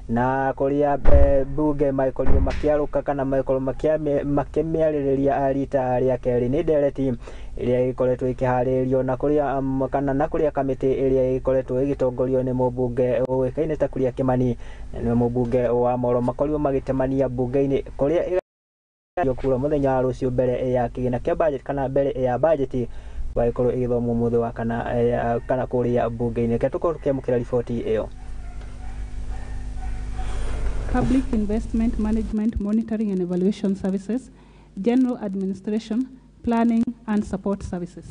Na kuria bunge maikorirwo makiaruka kana maikorwo makimiaririria rita ria keri ni ndereti iria ikoretwo ikiharirio na kuria kana na kuria kamiti iria ikoretwo igitongorio ni mubunge uikaine ta Kuria Kimani ni mubunge wa Moro makorirwo magitemania bunge-ini kuria kura muthenya wa rucio mbere ya kigina kia budget kana mbere ya budget waikorwo igithomwo muthe wa kana kuria bunge-ini. Reke tukorwo tukiamukira riboti iyo. Public Investment Management Monitoring and Evaluation Services, General Administration, Planning and Support Services.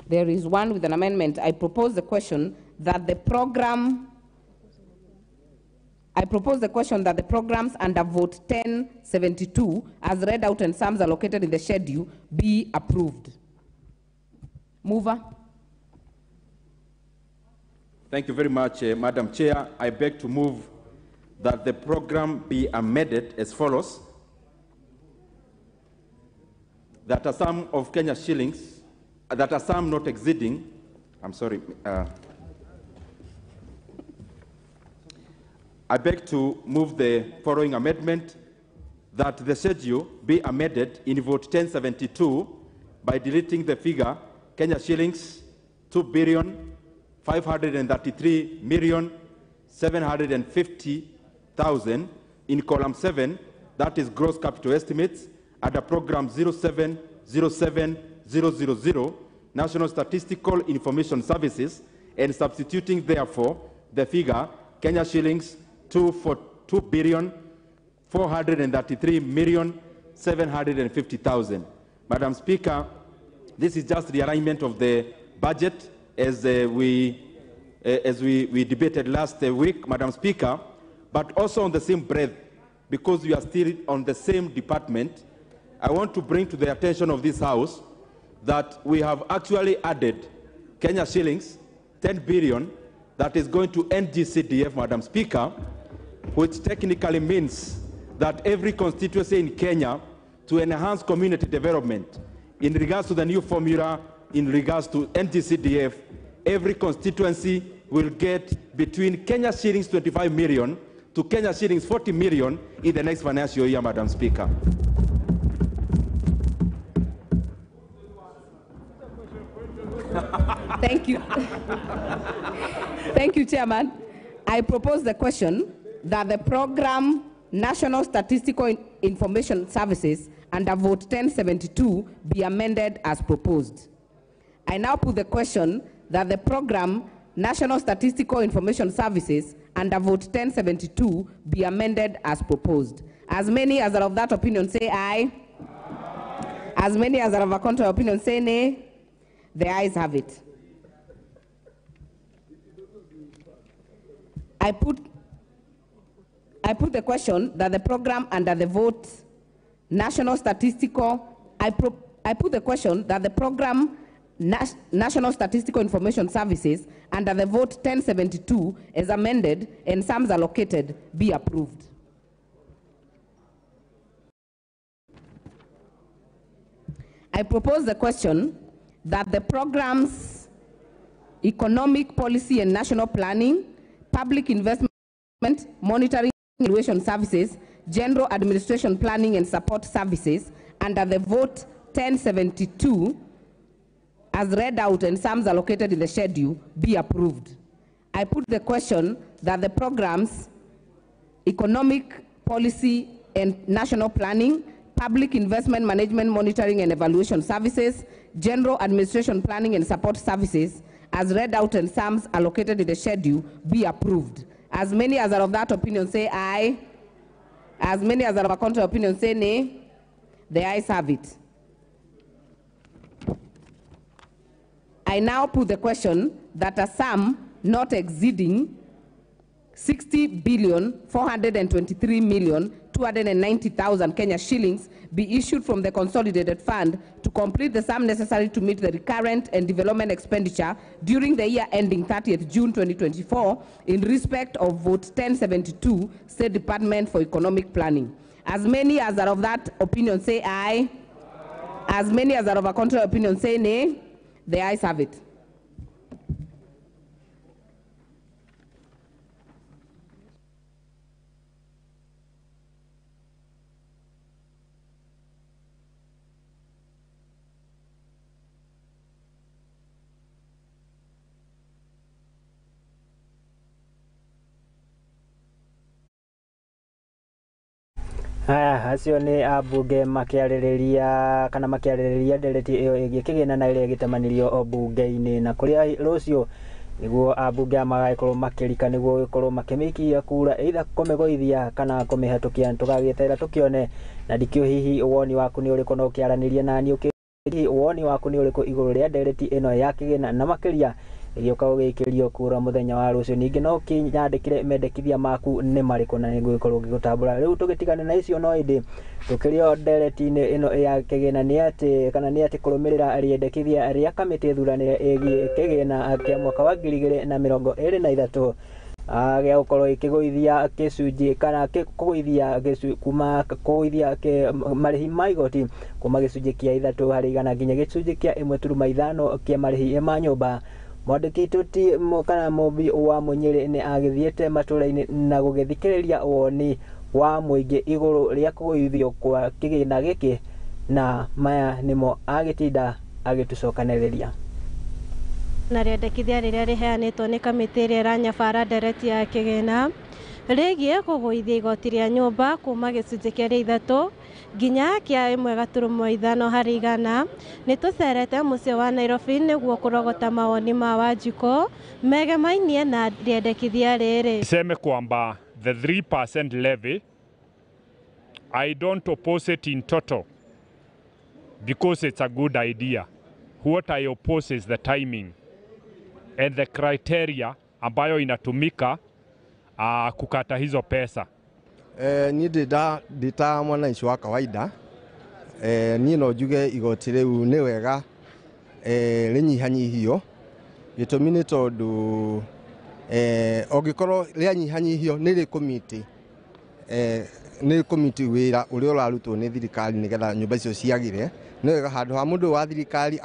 There is one with an amendment. I propose the question that the program that the programs under vote 1072, as read out and sums allocated in the schedule, be approved. Mover. Thank you very much, Madam Chair. I beg to move that the program be amended as follows. That a sum of Kenya shillings, that a sum not exceeding, I'm sorry, I beg to move the following amendment, that the schedule be amended in vote 1072 by deleting the figure Kenya shillings 2,533,750,000 in column 7, that is gross capital estimates, under program 0707000, National Statistical Information Services, and substituting therefore the figure Kenya shillings 2,433,750,000. Madam Speaker, this is just the alignment of the budget as we debated last week, Madam Speaker, but also on the same breath, because we are still on the same department, I want to bring to the attention of this House that we have actually added Kenya shillings 10 billion that is going to NGCDF, Madam Speaker, which technically means that every constituency in Kenya to enhance community development in regards to the new formula, in regards to NGCDF, every constituency will get between Kenya shillings 25 million to Kenya shillings 40 million in the next financial year, Madam Speaker. Thank you. Thank you, Chairman. I propose the question that the program National Statistical Information Services under vote 1072 be amended as proposed. I now put the question that the program National Statistical Information Services under vote 1072 be amended as proposed. As many as are of that opinion say aye. Aye. As many as are of a contrary opinion say nay. The ayes have it. I put the question that the program under the vote National Statistical, I put the question that the program National Statistical Information Services under the vote 1072 as amended and sums allocated be approved. I propose the question that the programs Economic Policy and National Planning, Public Investment, Monitoring and Evaluation Services, General Administration Planning and Support Services under the vote 1072 as read out and sums allocated in the schedule be approved. I put the question that the programs Economic Policy and National Planning, Public Investment Management Monitoring and Evaluation Services, General Administration Planning and Support Services as read out and sums allocated in the schedule be approved. As many as are of that opinion say aye. As many as are of a contrary opinion say nay. The ayes have it. I now put the question that a sum not exceeding 60,423,290,000 Kenya shillings be issued from the Consolidated Fund to complete the sum necessary to meet the recurrent and development expenditure during the year ending 30th June 2024 in respect of vote 1072, State Department for Economic Planning. As many as are of that opinion say aye. Aye. As many as are of a contrary opinion say nay. The ayes have it. Haya, acio nĩ ambunge makĩarĩrĩria kana makĩarĩrĩria ndereti ĩyo ĩgiĩ kĩgĩna na ĩrĩa ĩgĩtamanirio mbunge-inĩ, na kũrĩa rũciũ nĩguo ambunge aya magagĩkorwo makĩrika nĩguo gũkorwo makĩmĩikia kura, either kũmĩgũithia kana kũmĩhetũkia. Tũgagĩeterera tũkĩone, na ndikĩũĩ hihi woni waku nĩ ũrĩkũ, no ũkĩaranĩrie nani hihi woni waku nĩ ũrĩkũ igũrũ rĩa ndereti ĩno ya kĩgĩna na makĩria ĩgĩũka gũgĩikĩrio kura mũthenya wa rũciũ. Ningĩ no ũkĩnyandĩkĩre mendekithia maku nĩ marĩkũ na nĩngũgĩkorwo ngĩgũtambũra. Rĩu tũgĩtigane na icio, no ĩndĩ tũkĩrĩ o ndereti-inĩ ĩno ya kĩgĩna nĩ atĩ kana nĩ atĩ kũrũmĩrĩra rĩendekithia rĩa kamĩtĩ thuranĩre ĩgiĩ kĩgĩna kĩa mwaka wa 2023 gĩa gũkorwo ĩkĩgũithia gĩcunjĩ kana kũgũithia kuma kũgũithia marĩhi ma igoti kuma gĩcunjĩ kĩa 3% nginya gĩcunjĩ kĩa 1.5 kĩa marĩhi ma nyũmba. Mwandĩki Tuti kana Mũmbi wa Mũnyĩrĩ nĩ agĩthiĩte matũra-inĩ na gũgĩthikĩrĩria woni wa mũingĩ igũrũ rĩa kũgũithio kwa kĩgĩna gĩkĩ, na maya nĩmo agĩtinda agĩtũcokanĩrĩria. Na rĩendekithia rĩrĩa rĩheanĩtwo nĩ kamĩtĩ ĩrĩa ĩranyabara ndereti ya kĩgĩna rĩgiĩ kũgũithia igoti rĩa nyũmba kuma gĩcunjĩ kĩa 3 nginya kĩa 1.5%. Nĩ tũcerete mũciĩ wa Nairobi nĩguo kũrogota mawoni ma Wanjikũ megemainie na rĩendekithia rĩrĩ. Niseme kwamba the 3% levy, I don't oppose it in total because it's a good idea. What I oppose is the timing and the criteria ambayo inatumika kukata hizo pesa. Niĩ ndĩ ta mwananchi wa kawaida, niĩ no njuge igoti rĩu nĩ wega rĩnyihanyihio. Gĩtũmi nĩ tondũ ũngĩkorwo rĩanyihanyihio nĩ rĩkũmiti nĩ rĩkũmiti wĩra ũrĩa ũrarutwo nĩ thirikari nĩgetha nyũmba icio ciagĩre. Nĩ wega handũ ha mũndũ wa thirikari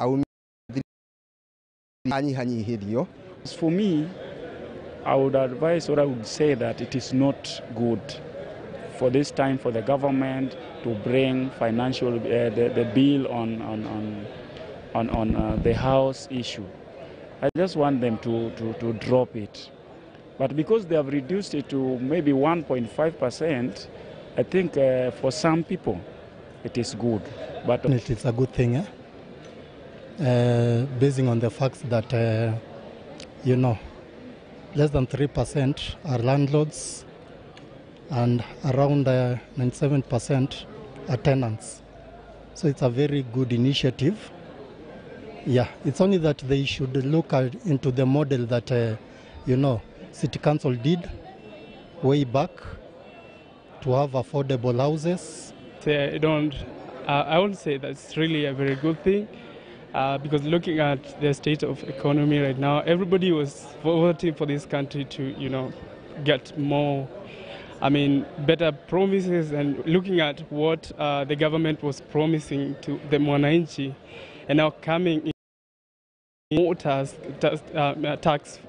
anyihanyihĩrio. For me, I would advise, or I would say that it is not good for this time for the government to bring financial the bill on the house issue. I just want them to drop it. But because they have reduced it to maybe 1.5%, I think for some people it is good. But it's a good thing, eh? Basing on the fact that, you know, less than 3% are landlords and around 97% are tenants. So it's a very good initiative. Yeah, it's only that they should look into the model that, you know, City Council did way back to have affordable houses. I won't say that's really a very good thing. Because looking at the state of economy right now, everybody was voting for this country to, you know, get more, I mean, better promises, and looking at what the government was promising to the mwananchi, and now coming in more tax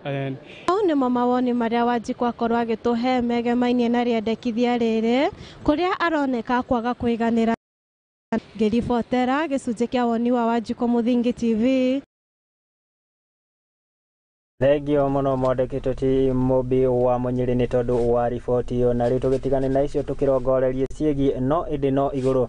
and Mau nĩmo mawoni marĩa Wanjikũ akorwo agĩtũhe megemainie na rĩendekithia rĩrĩ kũrĩa aroneka kwaga kũiganĩra. Ngĩribotera gĩcunjĩ kĩa woni wa Wanjikũ Mũthingi TV. Thengio mũno mwandĩki Tuti Mũmbi wa Mũnyĩrĩ nĩ tondũ wa riboti ĩyo. Na rĩu tũgĩtigane na icio tũkĩrongorerie ciĩgiĩ no ĩndĩ no igũrũ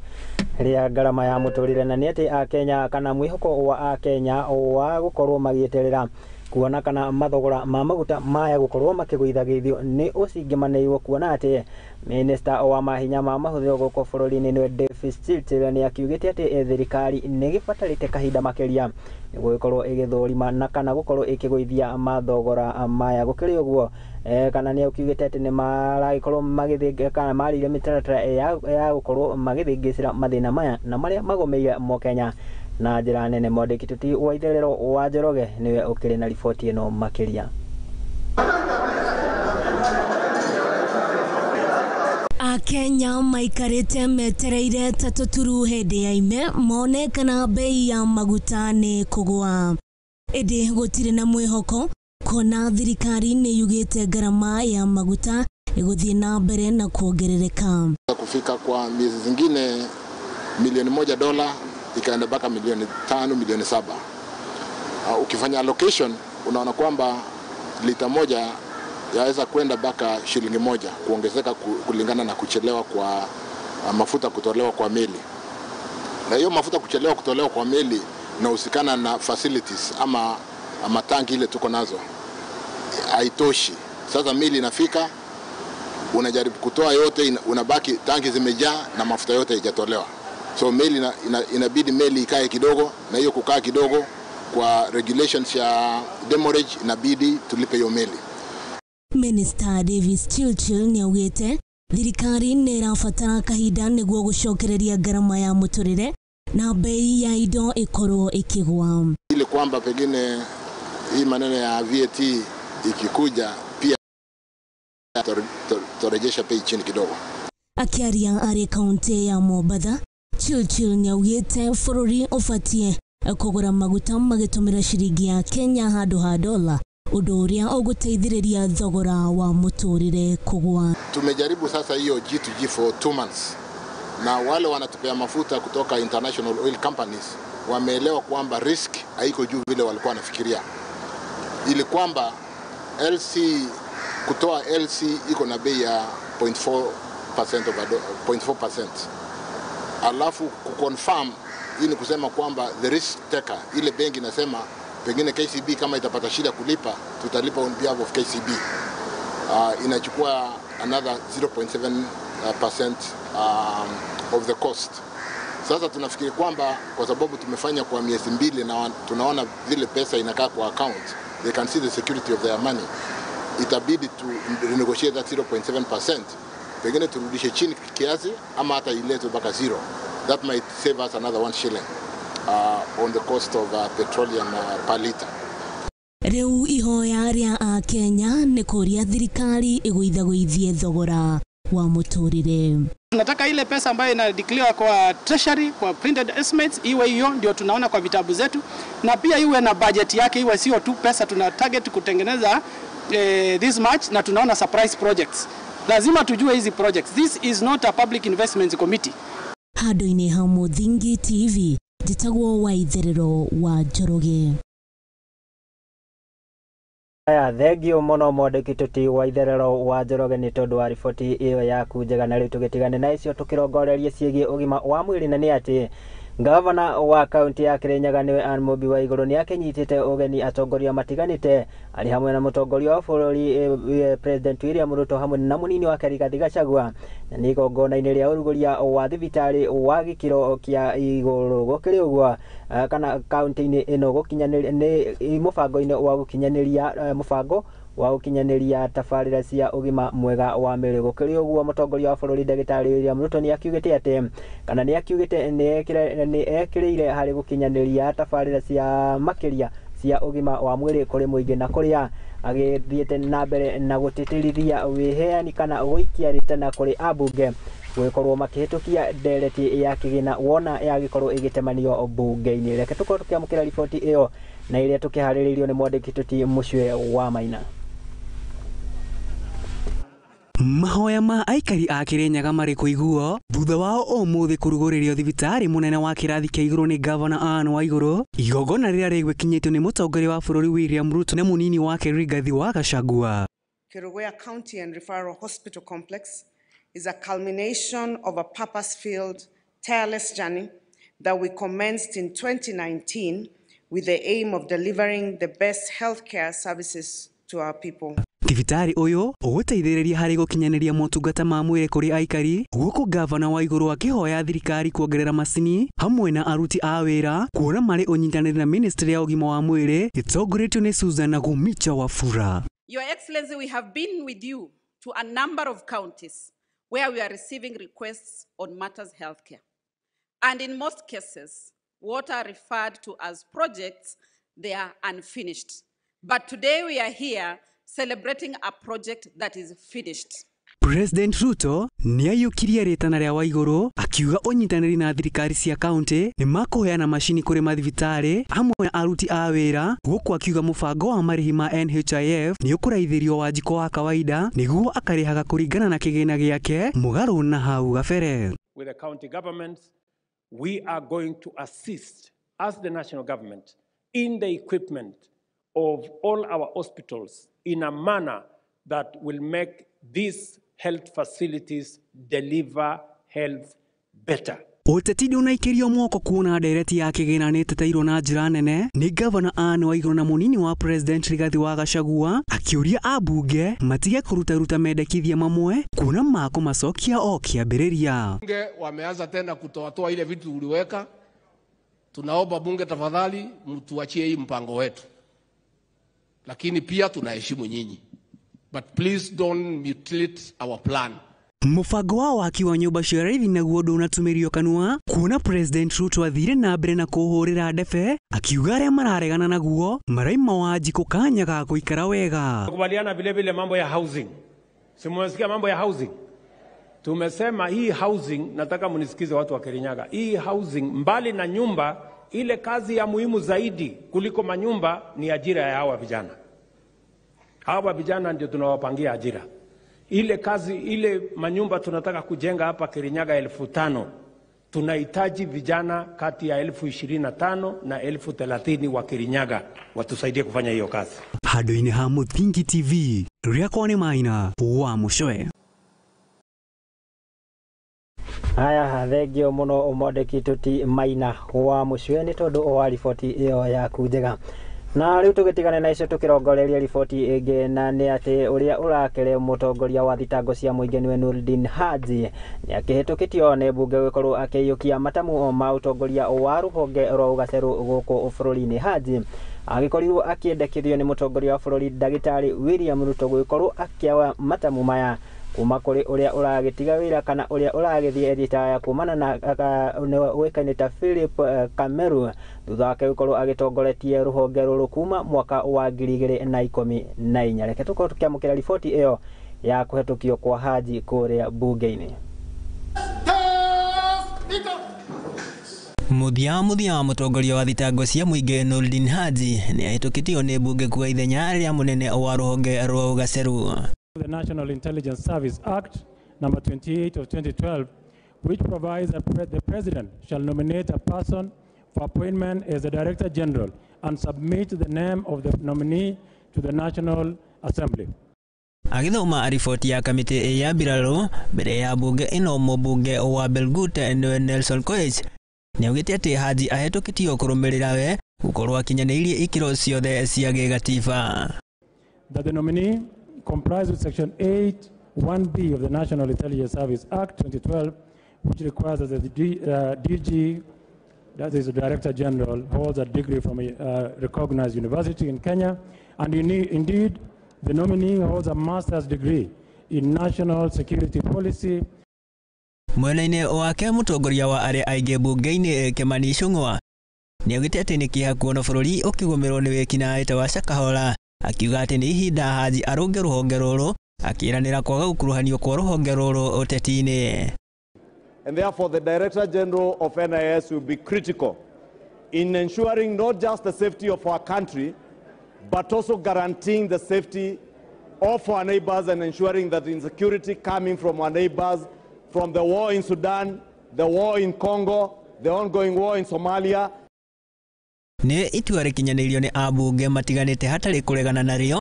rĩa ngarama ya mũtũrĩre, na nĩ atĩ Akenya kana mwĩhoko wa Akenya wa gũkorwo magĩeterera kuona kana mathogora ma maguta maya gũkorwo makĩgũithagĩithio nĩ ũcingĩmanĩirwo, kuona atĩ minista wa mahinya ma mahũthĩro gũkũ bũrũri-inĩ nĩwe Davis Chirchir nĩ akiugĩte atĩ thirikari nĩ ĩgĩbatarĩte kahinda makĩria nĩguo ĩkorwo ĩgĩthũrima na kana gũkorwo ĩkĩgũithia mathogora maya. Gũkĩrĩ ũguo kana nĩ akiugĩte atĩ nĩ maragĩkorwo magĩthĩnga kana marĩire mĩtaratara ya gũkorwo magĩthĩngĩcĩra mathĩna maya na marĩa magũmĩire Mũkenya na njĩra nene. Mwandĩki Tuti wa Itherero wa Njoroge nĩwe ũkĩrĩ na riboti ĩno makĩria. Akenya maikarĩte metereire ta tũturu hĩndĩ ya ime mone kana bei ya maguta nĩ kũgũa, ĩndĩ gũtirĩ na mwĩhoko kuona thirikari nĩ yugĩte ngarama ya maguta ĩgũthiĩ na mbere na kuongerereka. Kufika kwa miezi zingine milioni $1 ikaenda mpaka milioni 5, milioni 7. Ukifanya allocation unaona kwamba lita moja yaweza kwenda mpaka shilingi 1 kuongezeka kulingana na kuchelewa kwa mafuta kutolewa kwa meli, na hiyo mafuta kuchelewa kutolewa kwa meli inahusikana na facilities ama matangi ile tuko nazo haitoshi. Sasa meli inafika, unajaribu kutoa yote, unabaki tanki zimejaa na mafuta yote haijatolewa. So meli inabidi meli ikae kidogo, na hiyo kukaa kidogo kwa regulations ya demurrage inabidi tulipe hiyo meli. Minister Davis Chirchir nĩaugĩte thirikari nĩ ĩrabatara kahinda nĩguo gũcokereria ngarama ya mũtũrĩre na bei ya indo ĩkorwo ĩkĩgwa. Ili kwamba pengine hii maneno ya VAT ikikuja pia turejesha bei chini kidogo. Akiaria arĩ kaunti ya Mombatha, Chirchir nĩaugĩte bũrũri ũbatie kũgũra maguta magĩtũmĩra ciringi ya Kenya handũ ha dola, ũndũ ũrĩa ũgũteithĩrĩria thogora wa mũtũrĩre kũgwa. Tumejaribu sasa hiyo G2G for 2 months, na wale wanatupea mafuta kutoka international oil companies wameelewa kwamba risk haiko juu vile walikuwa wanafikiria, ili kwamba LC kutoa LC iko na bei ya 0.4%, alafu kuconfirm hii ni kusema kwamba the risk taker, ile benki inasema pengine KCB kama itapata shida kulipa tutalipa on behalf of KCB. Inachukua another 0.7% of the cost. Sasa tunafikiri kwamba kwa sababu tumefanya kwa miezi 2 na tunaona vile pesa inakaa kwa account, they can see the security of their money, itabidi tu renegotiate that 0.7%, pengine turudishe chini kiasi ama hata iletwe mpaka zero. That might save us another 1 shilling on the cost of petroleum per liter. Rĩu ihoya rĩa Akenya nĩ kũria thirikari ĩgũithagũithie thogora wa mũtũrĩre. Tunataka ile pesa ambayo ina declare kwa treasury, kwa printed estimates, iwe hiyo ndio tunaona kwa vitabu zetu, na pia iwe na budget yake, iwe sio tu pesa tuna target kutengeneza this much na tunaona surprise projects. Lazima tujue hizi projects. This is not a public investments committee. Handũ-inĩ ha Mũthingi TV, njĩtagwo Waitherero wa Njoroge. Aya, thengio mũno mwandĩki tũti Waitherero wa Njoroge nĩ tondũ wa riboti ĩyo yaku njega. Na rĩu tũgĩtigane na icio tũkĩrongorerie ciĩgiĩ ũgima wa mwĩrĩ, na nĩ atĩ Gavana wa kaunti ya Kirinyaga nĩwe Anne Mũmbi wa Igũrũ nĩ akĩnyitĩte ũgeni atongoria matiganĩte arĩ hamwe na mũtongoria wa bũrũri President William Ruto hamwe na mũnini wake Rigathi Gachagua, na nĩ igongona-inĩ rĩa ũrugũria wa thibitarĩ wa gĩkĩro kĩa igũrũ. Gũkĩrĩ ũguo kana kaunti-inĩ ĩno gũkinyanĩria nĩ mũbango-inĩ wa gũkinyanĩria mũbango wa gũkinyanĩria tabarĩra cia ũgima mwega wa mwĩrĩ. Gũkĩrĩ ũguo mũtongoria wa bũrũri ndagĩtarĩ William Ruto nĩ akiugĩte atĩ kana nĩ akiugĩte nĩ ekĩrĩire harĩ gũkinyanĩria tabarĩra cia makĩria cia ũgima wa mwĩrĩ kũrĩ mũingĩ, na kũrĩa agĩthiĩte na mbere na gũtĩtĩrithia wĩheani kana gũikia rĩtana kũrĩ ambunge gũgĩkorwo makĩhĩtũkia ndereti ya kĩgĩna wona yagĩkorwo ĩgĩtemanio mbunge-inĩ. Reke tũkorwo tũkĩamũkĩra riboti ĩyo na ĩrĩa tũkĩharĩrĩirio nĩ mwandĩki tũti Mũcwe wa Maina. Mahoya ma aikari a Kirinyaga marĩ kũiguo thutha wao ũmũthĩ kũrugũrĩrio thibitarĩ mũnene wa kĩrathi kĩa igũrũ nĩ Gavana Anne Waigũrũ, igongona rĩrĩa rĩgwĩkinyĩtio nĩ mũtongoria wa bũrũri William Ruto na mũnini wake Rigathi wa Gachagua. Kerugoya County and Referral Hospital Complex is a culmination of a purpose-filled, tireless journey that we commenced in 2019 with the aim of delivering the best healthcare services to our people. Thibitarĩ ũyũ ũgũteithĩrĩria harĩ gũkinyanĩria motungata ma mwĩrĩ kũrĩ aikari, gũkũ Gavana Waigũrũ akĩhoya thirikari kuongerera macini hamwe na aruti a wĩra kuona marĩ ũnyitanĩri na Ministry ya ũgima wa mwĩrĩ ĩtongoretio nĩ Susan Nakhumicha Wafula. Your Excellency, we have been with you to a number of counties where we are receiving requests on matters healthcare. And in most cases, what are referred to as projects, they are unfinished. But today we are here celebrating a project that is finished. President Ruto nĩaiyũkirie rĩtana rĩa Waigũrũ akiuga ũnyitanĩri na thirikari cia kaunti nĩ makũheana macini kũrĩ mathibitarĩ hamwe na aruti a wĩra, gũkũ akiuga mũbango wa marĩhi ma NHIF nĩ ũkũraithĩrio Wanjikũ wa kawaida nĩguo akarĩhaga kũringana na kĩgĩna gĩake mũgarũ na hau gabere. With the county governments, we are going to assist as the national government in the equipment of all our hospitals in a manner that will make these health facilities deliver health better. Ũteti ndũnaikĩrio moko kuona ndereti ya kĩgĩna nĩĩteteirwo na njĩra nene nĩ gavana Anne Waiguru na mũnini wa president Rigathi wa Gachagua akĩũria ambunge matige kũrutaruta mendekithia mamwe kuona makũmacokia o kĩambĩrĩria. Bunge wameanza tena kutoatoa ile vitu uliweka. Tunaomba bunge tafadhali mtuachie hii mpango wetu, lakini pia tunaheshimu nyinyi, but please don't mutilate our plan. Mũbango wa waki wa nyũmba cia raithi naguo ndũnatũmĩrio kanua kuona President Ruto athire na mbere na kũhũrĩra ndebe akiuga arĩa mararegana naguo maraima Wanjikũ kanya ga gũikara wega. Kubaliana vile vile mambo ya housing. Si mmesikia mambo ya housing? Tumesema hii housing, nataka mnisikize watu wa Kirinyaga. Hii housing mbali na nyumba, ile kazi ya muhimu zaidi kuliko manyumba ni ajira ya hawa vijana. Hawa vijana ndio tunawapangia ajira. Ile kazi, ile manyumba tunataka kujenga hapa Kirinyaga 5,000. Tunahitaji vijana kati ya 25,000 na 30,000 wa Kirinyaga watusaidie kufanya hiyo kazi. Handũ-inĩ ha Mũthingi TV, rĩakwa nĩ Maina wa Mũcoe. Haya, thengio muno mwandĩki Tuti Maina wa Mũcue nĩ tondũ wa riboti ĩyo yaku njega. Na rĩu tũgĩtigane na icio tũkĩrongoreria riboti ĩngĩ, na nĩ atĩ ũrĩa ũrakĩrĩ mũtongoria wa thitango cia mũingĩ nĩwe Nurdin Haji nĩ akĩhĩtũkĩtio nĩ mbunge gũkorwo akĩiyũkia matamu ma ũtongoria wa rũhonge rwa ũgacerũ gũkũ bũrũri-inĩ. Haji agĩkorirwo akĩendekithio nĩ mũtongoria wa bũrũri ndagĩtarĩ William Ruto gũgĩkorwo akĩoya matamu maya kuma kũrĩ ũrĩa ũragĩtiga wĩra kana ũrĩa ũragĩthiĩ ritaya kumana na ũĩkaine ta Philip Kameru thutha wake gũkorwo agĩtongoretie rũhonge rũrũ kuma mwaka wa 2014. Reke tũkorwo tũkĩamũkĩra riboti ĩyo ya kũhetũkio kwa Haji kũrĩa mbunge-inĩ. Mũthia wa mũtongoria wa thitango cia mũingĩ Nurdin Haji nĩ ahĩtũkĩtio nĩ mbunge kuoya ithenya rĩa mũnene wa rũhonge rwa ũgacerũ. The National Intelligence Service Act number 28 of 2012, which provides that the President shall nominate a person for appointment as the Director General and submit the name of the nominee to the National Assembly. Agithoma riboti ya kamĩtĩ ya mbirarũ mbere ya mbunge ĩno, mũmbunge wa Belgut nĩwe Nelson Koech nĩaugĩte atĩ Haji ahĩtũkĩtio kũrũmĩrĩra we gũkorwo akinyanĩirie ikĩro ciothe cia gĩgatiba. That the nominee complies with Section 8(1)(b of the National Intelligence Service Act 2012, which requires that the DG, that is the Director General, holds a degree from a recognized university in Kenya, and indeed, the nominee holds a master's degree in national security policy. Mwena-inĩ wake mũtongoria wa arĩa aingĩ mbunge-inĩ Kimani Ichung'wa nĩaugĩte atĩ nĩ kĩeha kuona bũrũri ũkĩgũmĩrwo nĩ wĩkinaĩ ta wa Shakahola, akiuga atĩ nĩ ihinda Haji arũnge rũhonge rũrũ, akĩĩranĩra kwaga gũkuruhanio kwa rũhonge rũrũ ũteti-inĩ. And therefore the Director General of NIS will be critical in ensuring not just the safety of our country, but also guaranteeing the safety of our neighbors and ensuring that insecurity coming from our neighbors, from the war in Sudan, the war in Congo, the ongoing war in Somalia. Nĩ itua rĩkinyanĩirio nĩ ambunge matiganĩte hatarĩ kũregana narĩo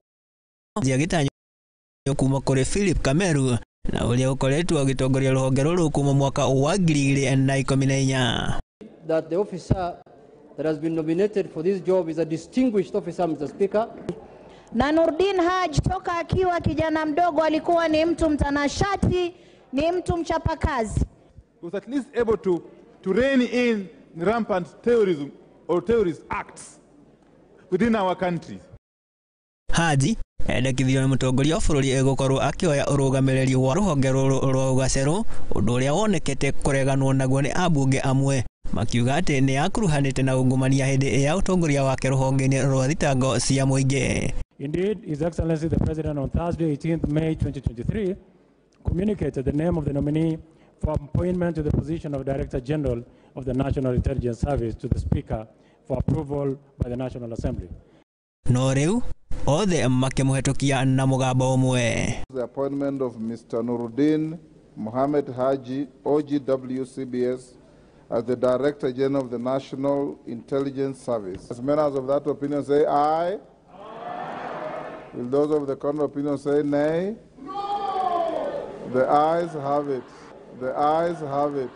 agĩtanywo kuma kũrĩ Philip Kameru na ũrĩa ũkoretwo agĩtongoria rũhonge rũrũ kuma mwaka wa 2014. That the officer that has been nominated for this job is a distinguished officer, Mr. Speaker. Na Nurdin Haji toka akiwa kijana mdogo alikuwa ni mtu mtanashati, ni mtu mchapakazi. He was at least able to rein in rampant terrorism or terrorist acts within our country. Haji endekithio nĩ mũtongoria wa bũrũri egũkorwo akĩoya ũrũgamĩrĩri wa rũhonge rũrũ rwa ũgacerũ, ũndũ ũrĩa wonekete kũreganwo naguo nĩ ambunge amwe makiuga atĩ nĩ akuruhanĩte na ungumania hĩndĩ ya ũtongoria wake rũhonge-inĩ rwa thitango cia mũingĩ. Indeed, His Excellency the President on Thursday, 18th May 2023, communicated the name of the nominee for appointment to the position of Director General of the National Intelligence Service to the Speaker for approval by the National Assembly. No rĩu othe makĩmũhetũkia na mũgambo ũmwe. The appointment of Mr. Nuruddin Mohammed Haji, OGW CBS, as the Director General of the National Intelligence Service. As members of that opinion say aye. Aye. Will those of the contrary opinion say nay? No. The ayes have it. The ayes have it.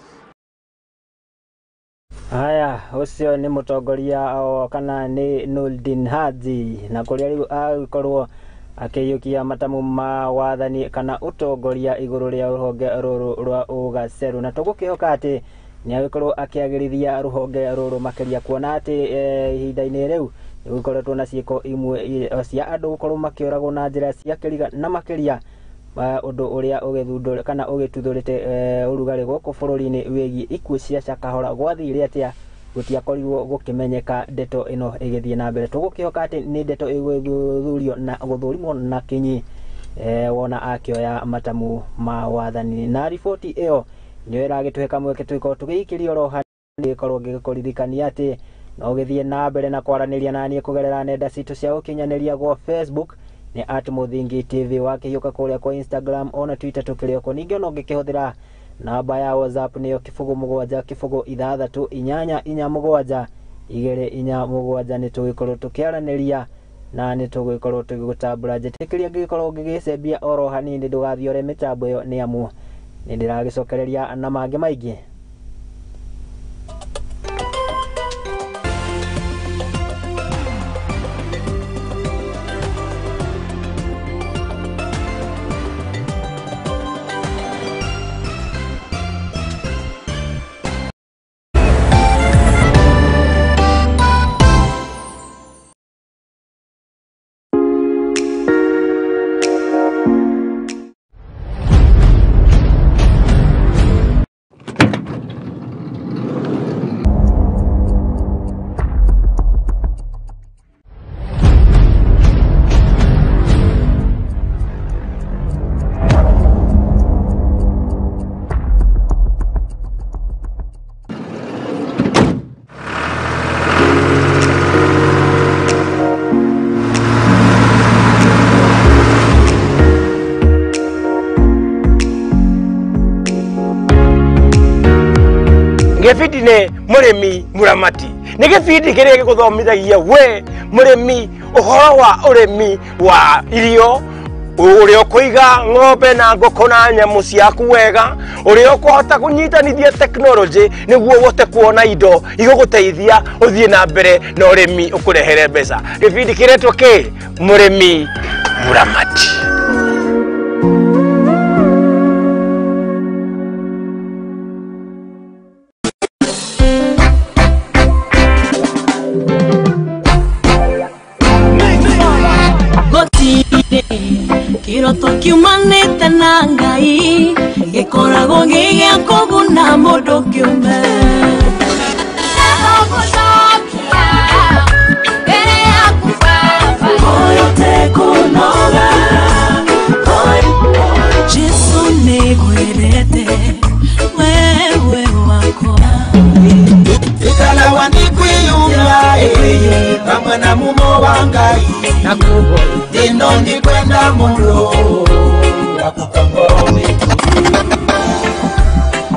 Haya, ucio ni mutongoria kana ni Noordin Haji na kuria riu agikorwo akiyukia matamu ma wathani kana utongoria iguru ria ruhonge ruru rwa ugaceru na tugukihoka ati ni agikorwo akiagirithia ruhonge ruru makiria kuona ati ihinda-ini riu nigukoretwo na ciiko imwe cia andu gukorwo makioragwo na njira cia kiriga na makiria undu uria ugithundure kana ugituthurite urugari guku bururi-ini wigi ikuũ cia Shakahola gwathire atia gutiakorirwo gukimenyeka ndeto ino igithie na mbere. Tugukihoka ati ni ndeto iguthurio na guthurimwo na kinyi wona akioya matamu ma wathani. Na riboti iyo nio iragituhe kamweke twikorwo tugiikirio roha gikorwo ngikuririkania ati no githie na mbere na kwaraniria na nie kugerera nenda citu cia ukinyaniria gwa Facebook ni at Muthingi TV, wakihiuka kuria kwa Instagram ona Twitter tukiri oko. Ningi ona ungikihuthira namba ya WhatsApp niyo 0 7 0 6 8 8 7 2 4 7 ni tugikorwo tukiaraniria na ni tugikorwo tugigutambura. Njitikiria ngigikorwo ngigicembia oro hanini ndugathiore mitambo iyo ni amu ni ndiragicokereria na mangi maingi. Gĩbindi nĩ mũrĩmi mũramati. Nĩ gĩbindi kĩrĩa gĩgũthomithagia we mũrĩmi ũhoro wa ũrĩmi wa irio, ũrĩa ũkũiga ng'ombe na ngũkũ na nyamũ ciaku wega, ũrĩa ũkũhota kũnyitanithia tekinoronjĩ nĩguo ũhote kuona indo igũgũteithia ũthiĩ na mbere na ũrĩmi ũkũrehere mbeca. Gĩbindi kĩretwo kĩ? Mũrĩmi mũramati. Kiroto kiumanĩte na Ngai gĩkoragwo gĩ gĩa kũguna mũndũ kĩũmbe. Jesu nĩngwendete wewe wakwa. Ikalawa nikwiyumya kamwe na mumo wa Ngai na kubo ino ndikwenda muno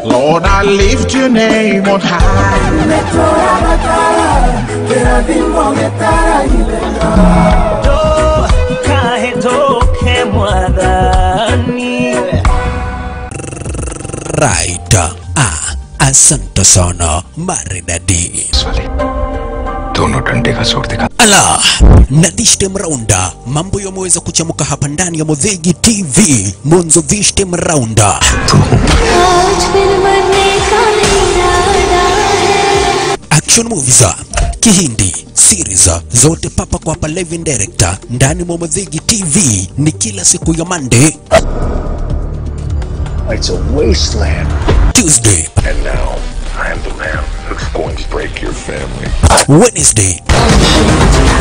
Lord, I lift your name on high. Right. Asante sana maridadi. दोनों डंडे का जोर दिखा। Ala, na this time rounda mambo yameweza kuchamuka hapa ndani ya Muthingi TV. Mwanzo this time rounda action movies, Kihindi series zote papa kwa hapa live and director ndani mwa Muthingi TV ni kila siku ya Monday. It's a wasteland. Tuesday. And now I am the man who's going to break your family. Wednesday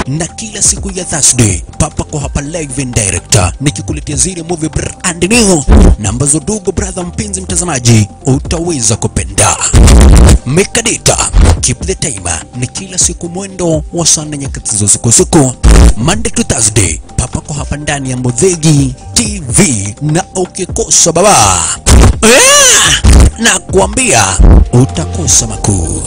na kila siku ya Thursday papa kwa hapa live and director nikikuletea zile movie brand new na ambazo dugo brother mpenzi mtazamaji utaweza kupenda. Make a data, keep the timer ni kila siku mwendo wa saa nne nyakati za usiku usiku Monday to Thursday papa kwa hapa ndani ya Muthingi TV, na ukikosa baba na kuambia utakosa makuu.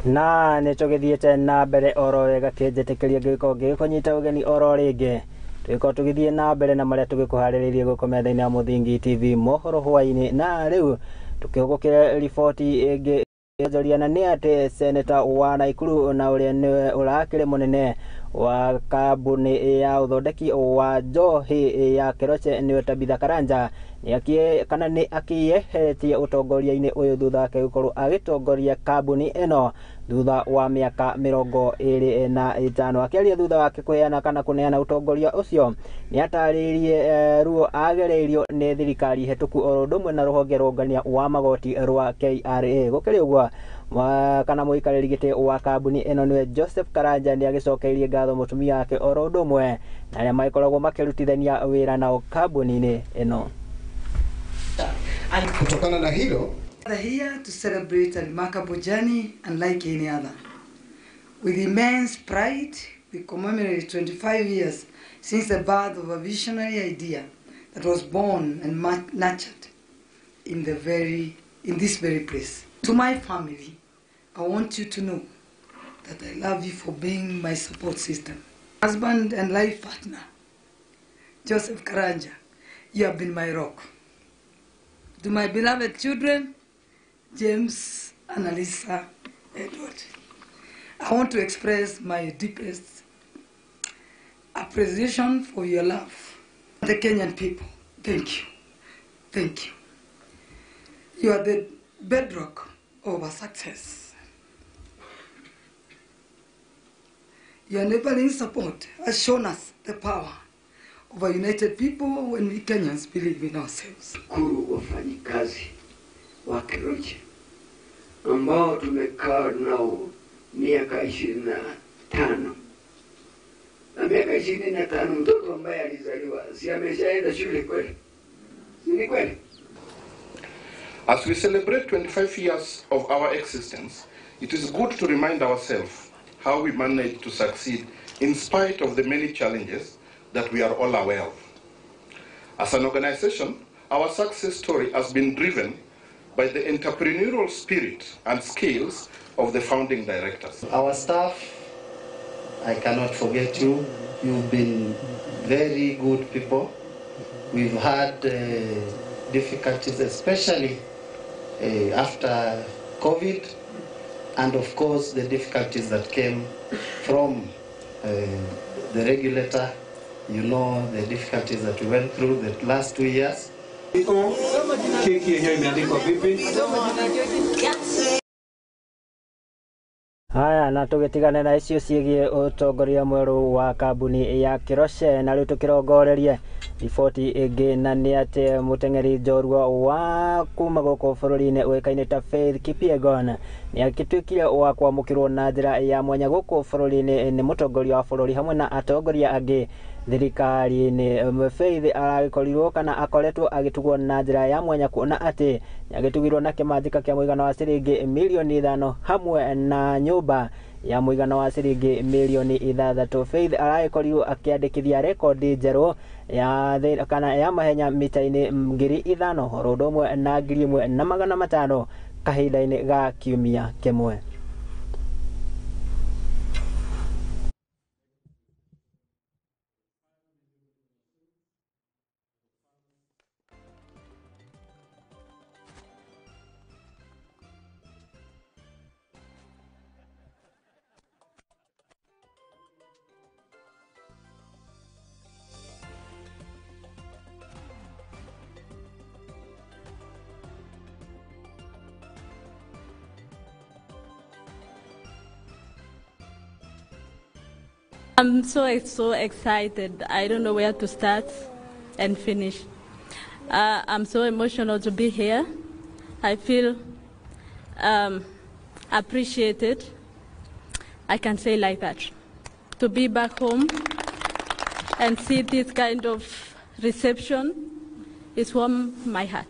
Na nĩ tũgĩthiĩte na mbere oro wega kĩnjĩtĩkĩria ngĩgĩkorwo ngĩgĩkũnyita ũgeni oro rĩngĩ tũgĩkorwo tũgĩthiĩ na mbere na marĩa tũgĩkũharĩrĩirie gũkũ metha-inĩ ya Mũthingi TV mohoro hwaĩ-inĩ. Na rĩu tũkĩhũgũkĩre riboti ĩngĩ njoria, na nĩ atĩ seneta wa Naikuru na ũrĩa nĩwe ũrakĩrĩ mũnene wa kambuni ya ũthondeki wa njohi ya Keroche nĩwe Tabitha Karanja kana nĩ akĩyeheretie ũtongoria-inĩ ũyũ thutha wake gũkorwo agĩtongoria kambuni ĩno thutha wa mĩaka 25. Akĩaria thutha wake kũheana kana kũneana ũtongoria ũcio, nĩ atarĩirie ruo agereirio nĩ thirikari hetũku oro ũndũ ũmwe na rũhonge rwa wa magoti rwa KRA. Gũkĩrĩ ũguo kana mũikarĩri gĩtĩ wa kambuni ĩno nĩwe Joseph Karanja nĩ agĩcokeirie ngatho mũtumia wake oro ũndũ ũmwe na arĩa magĩkoragwo makĩrutithania wĩra nao kambuni-inĩ ĩno. Kutokana na hilo, here to celebrate a remarkable journey unlike any other. With immense pride, we commemorate 25 years since the birth of a visionary idea that was born and nurtured in this very place. To my family, I want you to know that I love you for being my support system. Husband and life partner, Joseph Karanja, you have been my rock. To my beloved children, James, Annalisa, Edward, I want to express my deepest appreciation for your love. The Kenyan people, thank you. Thank you. You are the bedrock of our success. Your neighboring support has shown us the power of a united people when we Kenyans believe in ourselves. Kuru wafanyikazi wa Keroche ambao tumekaa nao miaka 25. Na miaka 25 mtoto ambaye alizaliwa si ameshaenda shule kweli? Si ni kweli? As we celebrate 25 years of our existence, it is good to remind ourselves how we managed to succeed in spite of the many challenges that we are all aware of. As an organization, our success story has been driven by the entrepreneurial spirit and skills of the founding directors. Our staff, I cannot forget you. You've been very good people. We've had difficulties, especially after COVID, and of course the difficulties that came from the regulator. You know the difficulties that we went through the last 2 years. Keki yenyewe imeandikwa vipi? Haya, na tũgĩtigane na icio ciĩgiĩ ũtongoria mwerũ wa kambuni ya Keroche, na rĩu tũkĩrongorerie riboti ĩngĩ, na nĩ atĩ mũteng'eri njorua wa kuma gũkũ bũrũri-inĩ ũĩkaine ta Faith Kipyegon nĩ agĩtuĩkire wa kwamũkĩrwo na njĩra ya mwanya gũkũ bũrũri-inĩ nĩ mũtongoria wa bũrũri hamwe na atongoria angĩ thirikari-inĩ. Faith aragĩkorirwo kana akoretwo agĩtugwo na njĩra ya mwanya kuona atĩ nĩagĩtugirwo na kĩmanjĩka kĩa mũigana wa ciringi mirioni 5 hamwe na nyũmba ya mũigana wa ciringi mirioni 6. Faith aragĩkorirwo akĩandĩkithia rekondi njerũ ya kana ya mahenya mita-inĩ 5,000 oro ũndũ ũmwe na 1,500 kahinda-inĩ ga kiumia kĩmwe. I'm so excited. I don't know where to start and finish. I'm so emotional to be here. I feel appreciated. I can say like that. To be back home and see this kind of reception is warm my heart.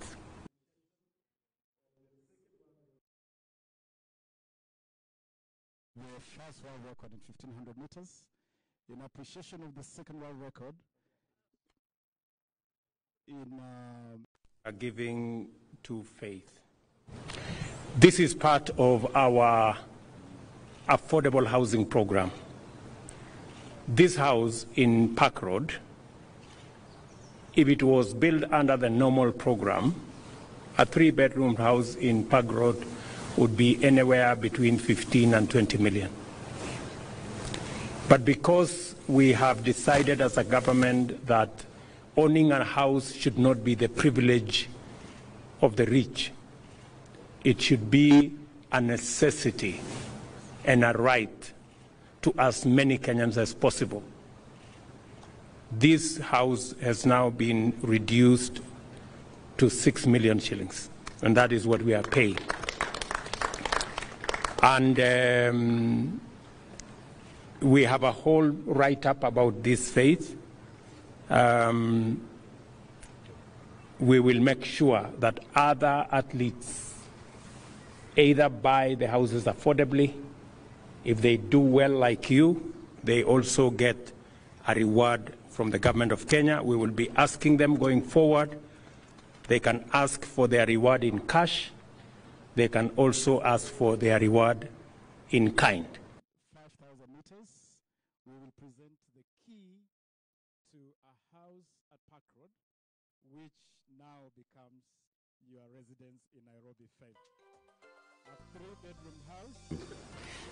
The first world record in 1500 meters. In appreciation of the second world record in giving to Faith. This is part of our affordable housing program. This house in Park Road, if it was built under the normal program, a 3-bedroom house in Park Road would be anywhere between 15 and 20 million. But because we have decided as a government that owning a house should not be the privilege of the rich, it should be a necessity and a right to as many Kenyans as possible. This house has now been reduced to 6 million shillings, and that is what we are paying. And we have a whole write-up about this, Faith. We will make sure that other athletes either buy the houses affordably. If they do well like you, they also get a reward from the government of Kenya. We will be asking them going forward. They can ask for their reward in cash. They can also ask for their reward in kind. 5,000 meters, we will present the key to a house at Park Road, which now becomes your residence in Nairobi 5. A 3-bedroom house.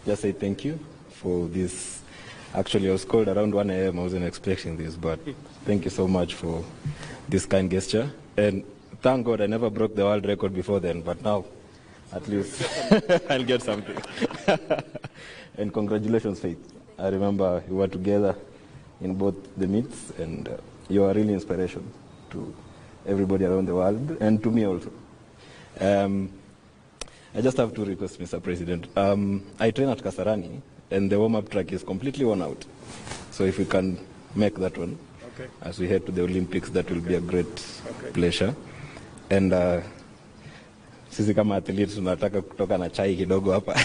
Just say thank you for this. Actually, I was called around 1 a.m. I wasn't expecting this, but thank you so much for this kind gesture. And thank God I never broke the world record before then, but now at least I'll get something. And congratulations, Faith. I remember we were together in both the meets, and you are really inspiration to everybody around the world and to me also. I just have two requests, Mr. President. I train at Kasarani, and the warm-up track is completely worn out. So if we can make that one, okay, as we head to the Olympics, that will be a great pleasure. And sisi kama athletes tunataka kutoka na chai kidogo hapa.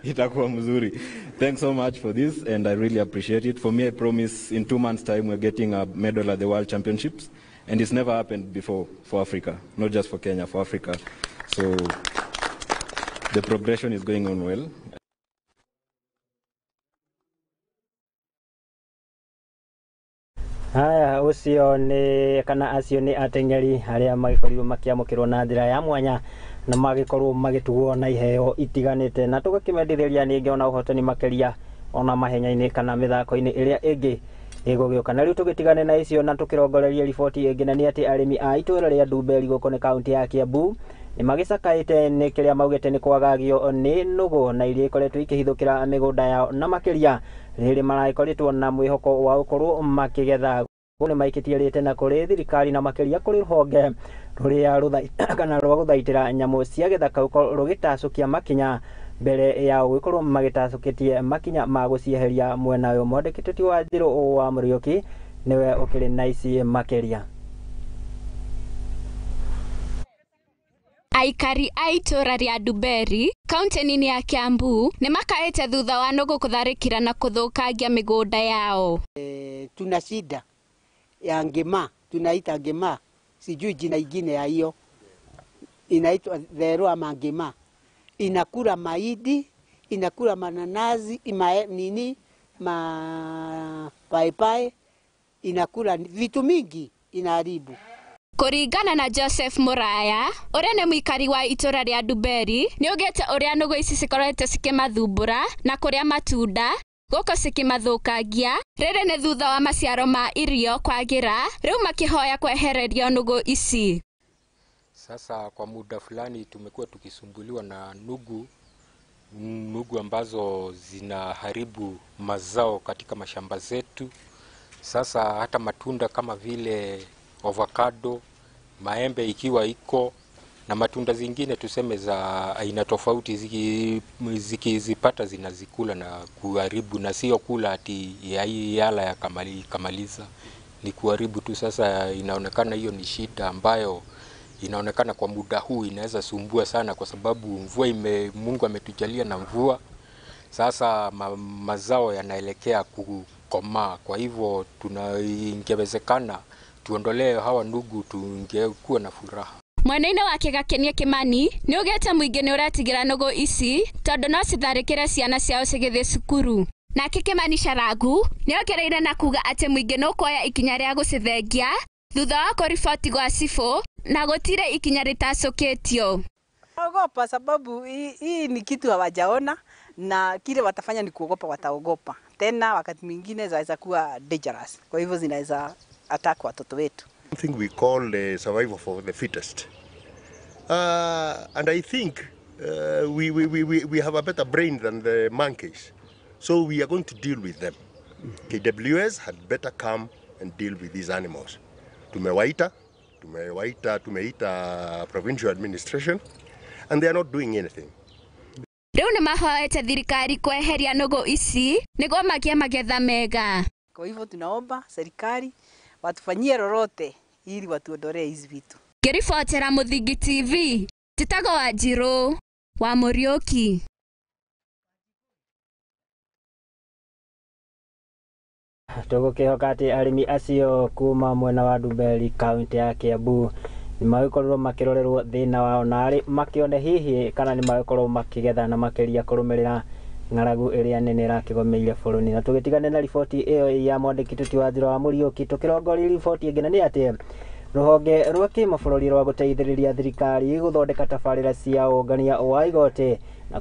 Itakuwa mzuri. Thanks so much for this, and I really appreciate it. For me, I promise in 2 months' time we're getting a medal at the World Championships, and it's never happened before for Africa, not just for Kenya, for Africa. So the progression is going on well. Haya, ucio ni kana acio ni ateng'eri aria magikorirwo makiamukirwo na njira ya mwanya na magikorwo magitugwo na iheo itiganite, na tugakimendithĩria ningĩ ona ũhotani makĩria ona mahenya-inĩ kana mĩthako-inĩ ĩrĩa ĩngĩ ĩgũgĩũka. Na rĩu tũgĩtigane na icio na tũkĩrongoreria riboti ĩngĩ, na nĩ atĩ arĩmi a itũũra rĩa Ndumberi gũkũ nĩ kaunti ya Kiambu nĩ magĩcakaĩte nĩ kĩrĩa maugĩte nĩ kwagagio nĩ nũgũ na iria ikoretwo ikĩhithũkĩra mĩgũnda yao, na makĩria rĩrĩ maragĩkoretwo na mwĩhoko wa gũkorwo makĩgetha. Nĩ maikĩtie rĩte na kũrĩ thirikari na makĩria kũrĩ rũhonge rũrĩa kana rwa gũthaitĩra nyamũ cia gĩthaka rũgĩtacũkia makinya mbere ya gũgĩkorwo magĩtacũkĩtie makinya ma gũcieheria mwena ũyũ. Mwandĩki wa Njirũ wa Mũriũki nĩwe ũkĩrĩ na ici makĩria. Aikari a itũũra rĩa Ndumberi kaunti-inĩ ya Kiambu nĩ makaĩte thutha wa nũgũ kũtharĩkĩra na kũthũkangia mĩgũnda yao. Tuna shida ya ngema, tunaita ngema, sijui jina ingine ya hiyo, inaitwa dhero ama ngema. Inakula mahindi, inakula mananazi, nini, mapaipai, inakula vitu mingi, inaharibu. Kũringana na Joseph Muraya ũrĩa nĩ mũikari wa itũũra rĩa Ndumberi, nĩaugĩte ũrĩa nũgũ ici cikoretwo cikĩmathumbũra na kũrĩa matunda gũkũ cikĩmathũkangia. Rĩrĩ nĩ thutha wa maciaro ma irio kwagĩra, rĩu makĩhoya kwehererio nũgũ ici. Sasa kwa muda fulani tumekuwa tukisumbuliwa na nugu ambazo zinaharibu mazao katika mashamba zetu. Sasa hata matunda kama vile avocado, maembe ikiwa iko na matunda zingine tuseme za aina tofauti zikizipata zinazikula na kuharibu, na sio kula ati yala ya kamaliza, ni kuharibu tu. Sasa inaonekana hiyo ni shida ambayo inaonekana kwa muda huu inaweza sumbua sana, kwa sababu mvua Mungu ametujalia na mvua. Sasa mazao yanaelekea kukomaa, kwa hivyo ingewezekana tuondolee hawa ndugu, tungekuwa na furaha. Mwena-inĩ wake Gakenia Kimani nĩ augĩte mũingĩ nĩ ũretigĩra nũgũ ici tondũ no citharĩkĩre ciana ciao cigĩthiĩ cukuru. Nake Kimani Charagu nĩ ongereire na kuga atĩ mũingĩ nĩ ũkuoya ikinya rĩa gũcithengia thutha wa kũriboti gwa cibũ na gũtirĩ ikinya rĩtacũkĩtio. Ogopa sababu hii ni kitu hawajaona na kile watafanya ni kuogopa, wataogopa. Tena wakati mwingine zaweza kuwa dangerous. Kwa hivyo zinaweza attack watoto wetu. Something we call the survival for the fittest. And I think we have a better brain than the monkeys. So we are going to deal with them. KWS had better come and deal with these animals. Tumewaita provincial administration, and they are not doing anything. Rĩu nĩ mahoete thirikari kweheria nũgũ ici nĩguo magĩe magetha mega. Kwa hivyo tunaomba serikali watufanyie lolote ili watuondolee hizi vitu. Ngĩribotera Mũthingi TV, njĩtagwo Wanjirũ wa Mũriũki. Tũgũkĩhoka atĩ arĩmi acio kuma mwena wa Ndumberi kaunti ya Kiambu nĩmagĩkorirwo makĩrorerwo thĩna wao na arĩ makĩone hihi kana nĩmagĩkorwo makĩgetha na makĩria kũrũmĩrĩra ng'aragu ĩrĩa nene ĩrakĩgomeire bũrũri. Na tũgĩtigane na riboti ĩyo ya mwandĩki tuti wa Njĩra wa Mũriũki, tũkĩrongoria riboti ĩngĩ na nĩ atĩ rũhonge rwa kĩmabũrũri rwa gũteithĩrĩria thirikari gũthondeka tabarĩra cia ũngania wa igoti na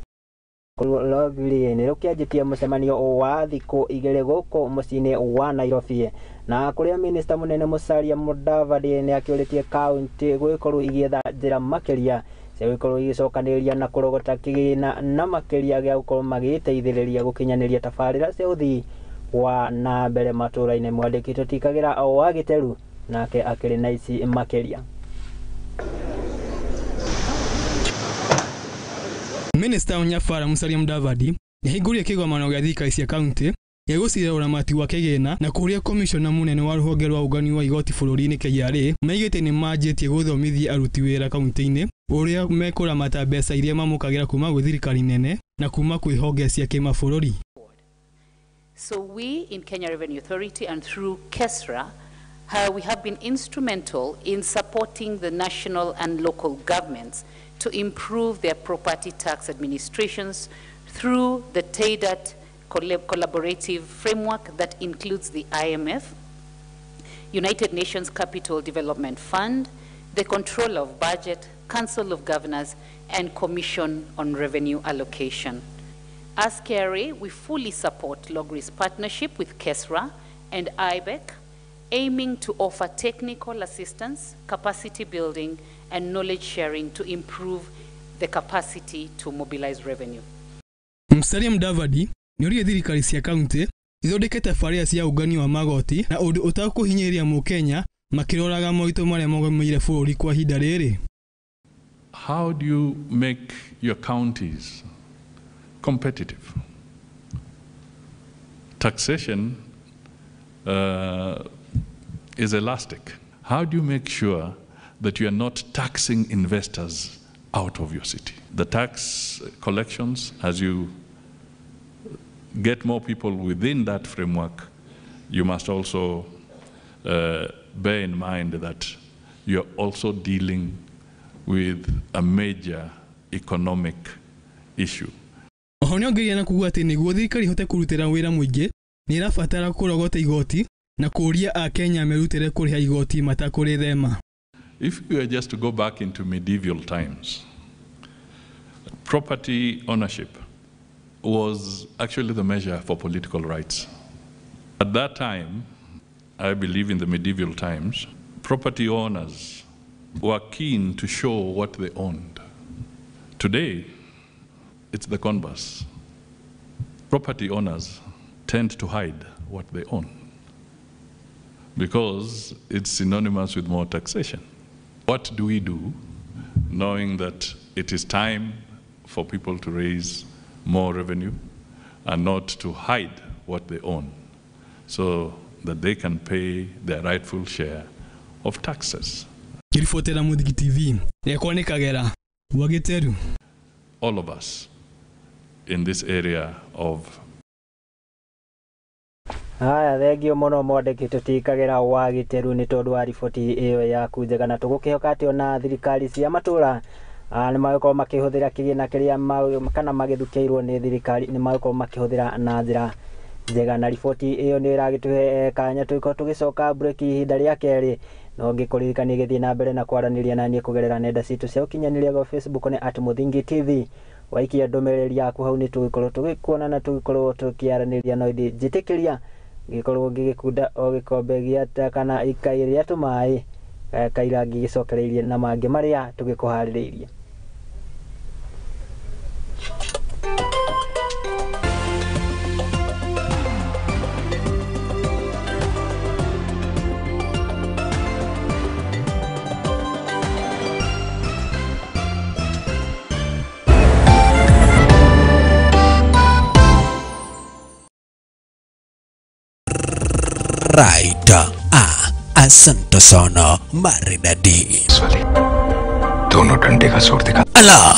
Logri nĩ rũkĩanjĩtie mũcemanio wa thikũ igĩrĩ gũkũ mũciĩ-inĩ wa Nairobi na kũrĩa minista mũnene Musalia Mudavadi nĩ akĩũrĩtie kaunti gwĩkorwo igĩetha njĩra makĩria cia gũkorwo igĩcokanĩrĩria na kũrogota kĩgĩna na makĩria gĩa gũkorwo magĩteithĩrĩria gũkinyanĩria tabarĩra cia ũthii wa na mbere matũra-inĩ. Mwandĩki tũtikagĩra o wa Gĩteru nake akĩrĩ na ici makĩria. Minista Onyafara Musalia Mudavadi nĩahingũrire kĩgomano gĩa thirikari cia kaunti gĩa gũcira ũramati wa kĩgĩna na kũrĩa komishona mũnene wa rũhonge rwa ũngania wa igoti bũrũri-inĩ KRA maigĩte nĩ manjĩtie gũthomithia aruti wĩra kaunti-inĩ ũrĩa mekũramata mbeca iria mamũkagĩra kuma gwĩ thirikari nene na kuma kwĩ honge cia kĩmabũrũri. So we in Kenya Revenue Authority and through KESRA, we have been instrumental in supporting the national and local governments to improve their property tax administrations through the TEDAT collaborative framework that includes the IMF, United Nations Capital Development Fund, the Controller of Budget, Council of Governors, and Commission on Revenue Allocation. As KRA, we fully support Logri's partnership with KESRA and IBEC, aiming to offer technical assistance, capacity building, and knowledge sharing to improve the capacity to mobilize revenue. Musalia Mudavadi nĩoririe thirikari cia kaunti ithondeke tabarĩra cia ũngania wa magoti na ũndũ ũtakũhinyĩrĩria mũkenya makĩroraga moritũ marĩa magomeire bũrũri kwa ihinda rĩrĩ. How do you make your counties competitive? Taxation is elastic. How do you make sure that you are not taxing investors out of your city? The tax collections, as you get more people within that framework, you must also bear in mind that you're also dealing with a major economic issue. Oho nĩongereire na kuuga atĩ nĩguo thirikari ihote kũrutĩra wĩra mũingĩ nĩ ĩrabatara kũrogota igoti na kũũria Akenya merutĩre kũrĩha igoti matakũrĩthema. If we were just to go back into medieval times, property ownership was actually the measure for political rights. At that time, I believe in the medieval times, property owners were keen to show what they owned. Today, it's the converse. Property owners tend to hide what they own because it's synonymous with more taxation. What do we do, knowing that it is time for people to raise more revenue and not to hide what they own so that they can pay their rightful share of taxes? Ngĩribotera Mũthingi TV, yakwa nĩ Kagera wa Gĩteru. All of us in this area of Haya, thengio muno mwandĩki, tũtikagĩra wagitĩru nĩ tondũ wa riboti ĩyo yaku njega, na tũgũkĩhoka atĩ ona thirikari cia matũra nĩ magũkorwo makĩhũthĩra kĩgĩna kĩrĩa kana magĩthukĩirwo nĩ thirikari, nĩ magũkorwo makĩhũthĩra na njĩra njega. Na riboti ĩyo nĩ ĩragĩtũhe kanya tũgĩkorwo tũgĩcoka break ihinda rĩa kerĩ, no ngĩkũririkania gĩthiĩ na mbere na kwaranĩria na niĩ kũgerera nenda citũ cia ũkinyanĩria gwa Facebook nĩ @MũthingiTV. Waikia ndũmĩrĩri yaku hau nĩ tũgĩkorwo tũgĩkuona na tũgĩkorwo tũkĩaranĩria, no ĩndĩ njĩtĩkĩria ngĩkorwo ngĩgĩkunda o gĩkombe gĩa kana ikai rĩa tũmaĩ kaira ngĩgĩcokereirie na mangĩ marĩa tũgĩkũharĩrĩirie. Right. Asante sana maridadi. दोनों डंडे का जोर दिखा Ala,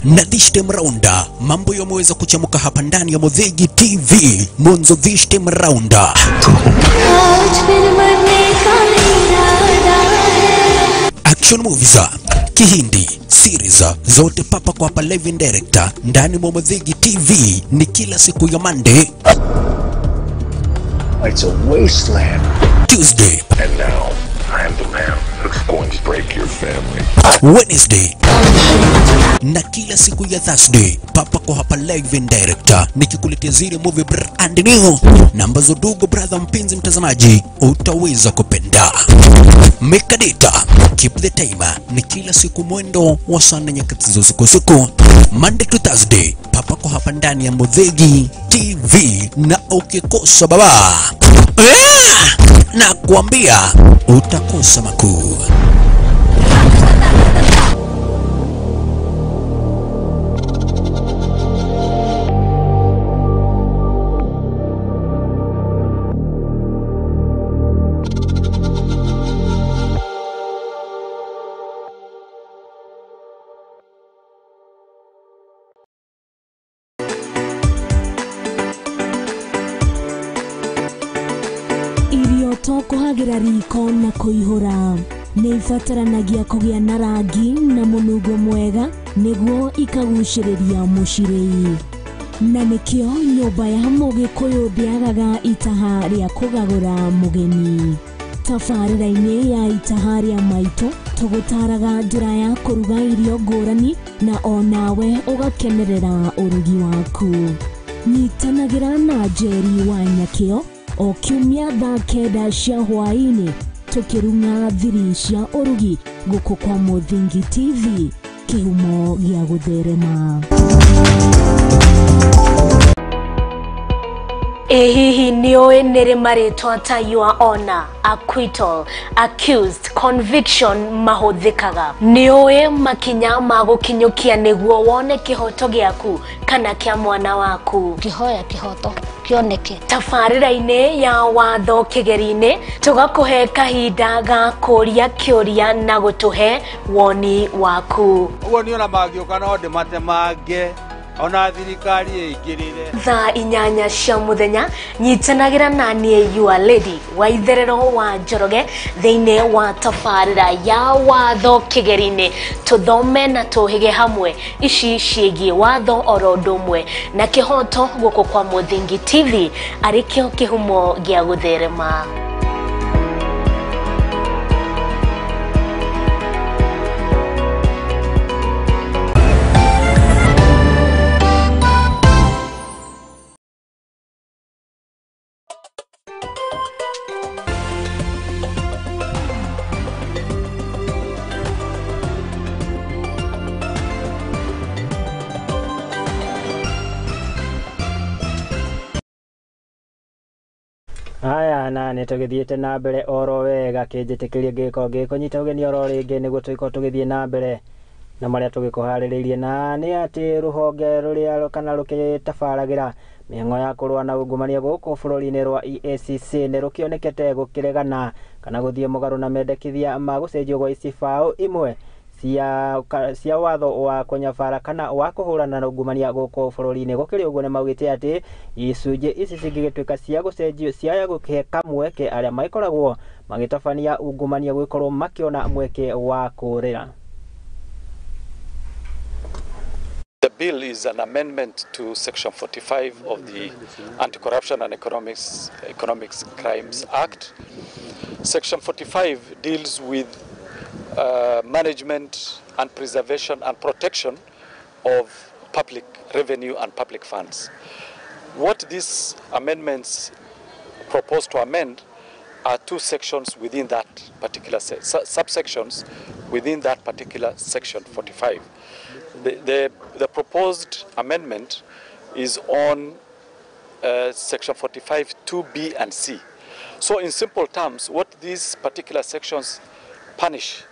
na this time rounda mambo yameweza kuchamuka hapa ndani ya Muthingi TV. Mwanzo this time rounda action movies, Kihindi series zote papa kwa hapa live and director ndani mwa Muthingi TV ni kila siku ya Monday, It's a wasteland. Tuesday, And now I am the man who's going to break your family. Wednesday na kila siku ya Thursday papa kwa hapa live and director nikikuletea zile movie brand new na ambazo dugo brother mpenzi mtazamaji utaweza kupenda. Make a data, keep the timer ni kila siku mwendo wa saa nne nyakati za usiku usiku, Monday to Thursday papa kwa hapa ndani ya Muthingi TV, na ukikosa baba na kuambia utakosa makuu. Irio to kũhagĩra riko na kũihũra nĩ ibataranagia kũgĩa na rangi na mũnungo mwega nĩguo ikagucĩrĩria mũcirĩi, na nĩkĩo nyũmba ya Mũgĩkũyũ ndĩagaga itaha rĩa kũgagũra mũgeni. Tabarĩra-inĩ ya itaha rĩa maitũ tũgũtaraga njĩra ya kũruga irio ngũrani na onawe ũgakenerera ũrugi waku. Nyitanagĩra na Njeri wa Nyakĩo o kiumia thaa 9 cia hwaĩ-inĩ tũkĩrung'a thiri cia ũrugi gũkũ kwa Muthingi TV, kĩhumo gĩa gũtherema. Ĩ hihi nĩũĩ nĩrĩ marĩtwa ta your honor, acquittal, accused, conviction mahũthĩkaga? Nĩũĩ makinya ma gũkinyũkia nĩguo wone kĩhoto gĩaku kana kĩa mwana waku? Kĩhoya kĩhoto kĩoneke. Tabarĩra-inĩ ya watho kĩgeri-inĩ tũgakũhe kahinda ga kũria kĩũria na gũtũhe woni waku. Ũguo niĩ ona mangĩũka no ndĩmatemange ona thirikari ĩingĩrĩre. Thaa 8 cia mũthenya nyitanagĩra na niĩ your lady wa itherero wa Njoroge thĩinĩ wa tabarĩra ya watho kĩgeri-inĩ, tũthome na tũhĩge hamwe ici ciĩgiĩ watho oro ũndũ ũmwe na kĩhoto gũkũ kwa Muthingi TV arĩ kĩo kĩhumo gĩa gũtherema. Haya, na nĩ tũgĩthiĩte na mbere oro wega, kĩnjĩtĩkĩrie ngĩgĩkorwo ngĩkũnyita ũgeni oro rĩngĩ nĩguo tũgĩkorwo tũgĩthiĩ na mbere na marĩa tũgĩkũharĩrĩirie, na nĩ atĩ rũhonge rũrĩa kana rũkĩtabaragĩra mĩhang'o ya kũrũa na ungumania gũkũ bũrũri-inĩ rwa EACC nĩ rũkĩonekete gũkĩregana kana gũthiĩ mũgarũ na mendekithia ma gũcenjio gwa icibaũ imwe cia watho wa kũnyabara kana wa kũhũrana na ungumania gũkũ bũrũri-inĩ. Gũkĩrĩ ũguo nĩmaugĩte atĩ icunjĩ ici cingĩgĩtuĩka cia gũcenjio ciaya gũkĩhe kamweke arĩa magĩkoragwo magĩtabania ungumania gũgĩkorwo makĩona mweke wa kũrĩra. The bill is an amendment to Section 45 of the Anti-Corruption and Economics Crimes Act. Section 45 deals with management and preservation and protection of public revenue and public funds. What these amendments propose to amend are two sections within that particular subsections within that particular Section 45. The proposed amendment is on Section 45, 2B and C. So in simple terms, what these particular sections punish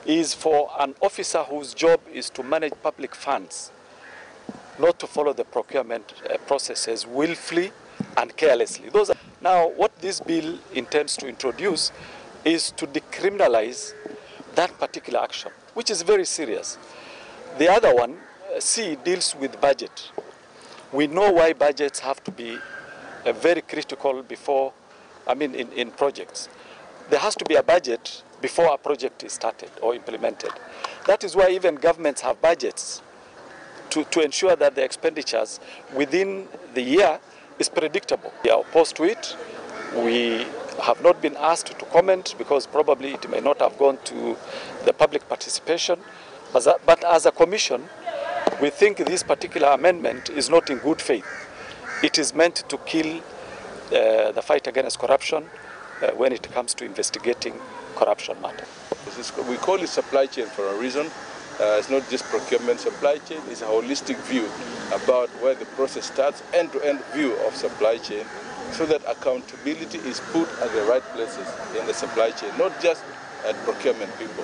is for an officer whose job is to manage public funds, not to follow the procurement processes willfully and carelessly. Now, what this bill intends to introduce is to decriminalize that particular action, which is very serious. The other one, C, deals with budget. We know why budgets have to be very critical before, in projects. There has to be a budget before a project is started or implemented. That is why even governments have budgets to ensure that the expenditures within the year is predictable. We are opposed to it. We have not been asked to comment because probably it may not have gone to the public participation. But as a commission, we think this particular amendment is not in good faith. It is meant to kill the fight against corruption when it comes to investigating corruption matters. We call it supply chain for a reason. It's not just procurement supply chain, it's a holistic view about where the process starts, end-to-end view of supply chain, so that accountability is put at the right places in the supply chain, not just at procurement people.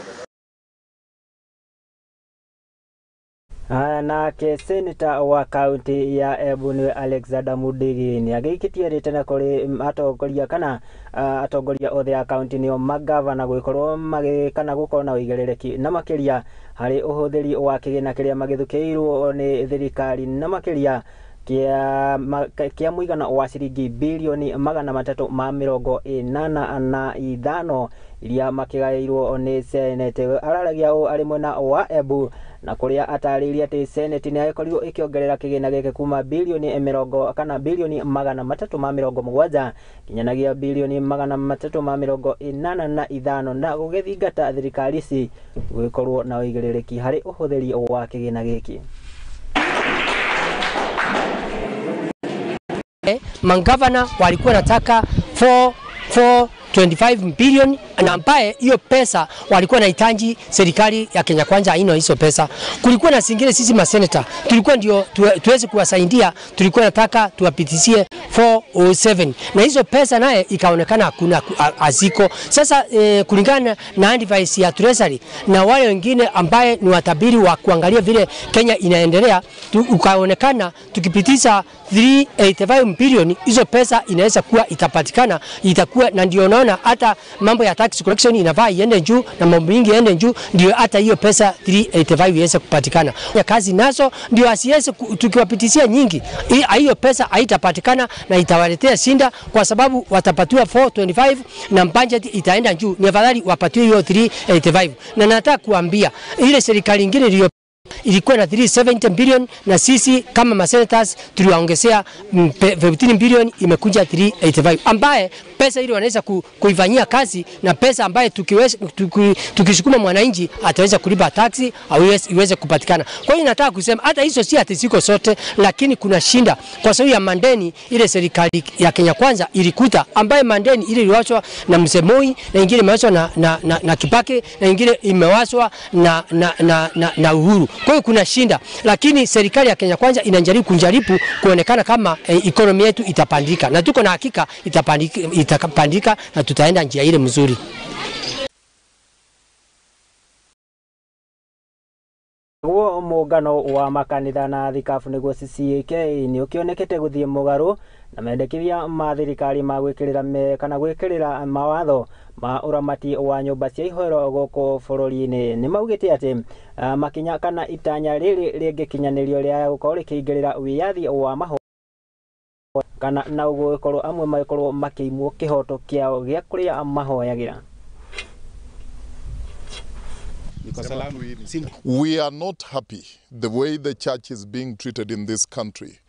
Nake seneta wa kaunti ya Embu nĩwe Alexander Mudigi nĩagĩikĩtie rĩtana kũrĩ atongoria kana atongoria othe a kaunti nĩo magavana gũgĩkorwo kana gũkorwo na ũigĩrĩrĩki na makĩria harĩ ũhũthĩri wa kĩgĩna kĩrĩa magĩthukĩirwo nĩ thirikari na makĩria kĩa mũigana wa ciringi bilioni 385 iria makĩgaĩirwo nĩ senete. Araragia ũũ arĩ mwena wa Embu na kũrĩa atarĩirie atĩ seneti nĩ ĩkorirwo ĩkĩongerera kĩgĩna gĩkĩ kuma bilioni 370 nginyanagia bilioni 385 na gũgĩthingata thirikari ici gũgĩkorwo na ũigĩrĩrĩki harĩ ũhũthĩri wa kĩgĩna gĩkĩ. Mangavana walikuwa nataka 425 billion na ambaye hiyo pesa walikuwa nahitaji serikali ya Kenya Kwanza haina hizo pesa. Kulikuwa na singine sisi maseneta tulikuwa ndio tuweze kuwasaidia, tulikuwa nataka tuwapitisie 407 na hizo pesa naye ikaonekana hakuna aziko. Sasa kulingana na advice ya Treasury na wale wengine ambaye ni watabiri wa kuangalia vile Kenya inaendelea, ukaonekana tukipitisha 385 billion hizo pesa inaweza kuwa itapatikana, itakuwa na ndio naona hata mambo ya tax collection inafaa iende juu na mambo mingi iende juu, ndio hata hiyo pesa 385 iweze kupatikana. Ya kazi nazo ndio asiweze tukiwapitishia nyingi hiyo pesa haitapatikana na itawaletea shinda, kwa sababu watapatiwa 425 na budget itaenda juu. Ni afadhali wapatiwe hiyo 385. Na nataka kuambia ile serikali nyingine iliyo ilikuwa na 370 billion na sisi kama masenators tuliwaongezea 15 billion, imekuja 385, ambaye pesa ile wanaweza kuifanyia kazi na pesa ambaye tukisukuma mwananchi ataweza kulipa taxi au iweze kupatikana. Kwa hiyo nataka kusema hata hizo si ati ziko sote, lakini kuna shinda kwa sababu ya mandeni ile serikali ya Kenya Kwanza ilikuta, ambaye mandeni ile iliwachwa na Mzee Moi na ingine imewachwa na Kibaki na ingine imewachwa na Uhuru. Kwa hiyo kuna shinda, lakini serikali ya Kenya Kwanza inajaribu kunjaribu kuonekana kama ekonomi yetu itapandika, na tuko na hakika itapandika na tutaenda njia ile mzuri. Guo mugano wa makanitha na thikabu niguo CCAK ni ukionekete guthie mugaru Na mendekithia ma thirikari ma gwikirira kana gwikirira mawatho ma uramati wa nyumba cia ihoero guku bururi-ini ni maugite ati makinya kana itanya riri ringikinyanirio ria gukorwo rikiingirira wiyathi wa mahoya kana na ugukorwo amwe magikorwo makiimwo kihoto kiao gia kuria mahoyagira. We are not happy the way the church is being treated in this country,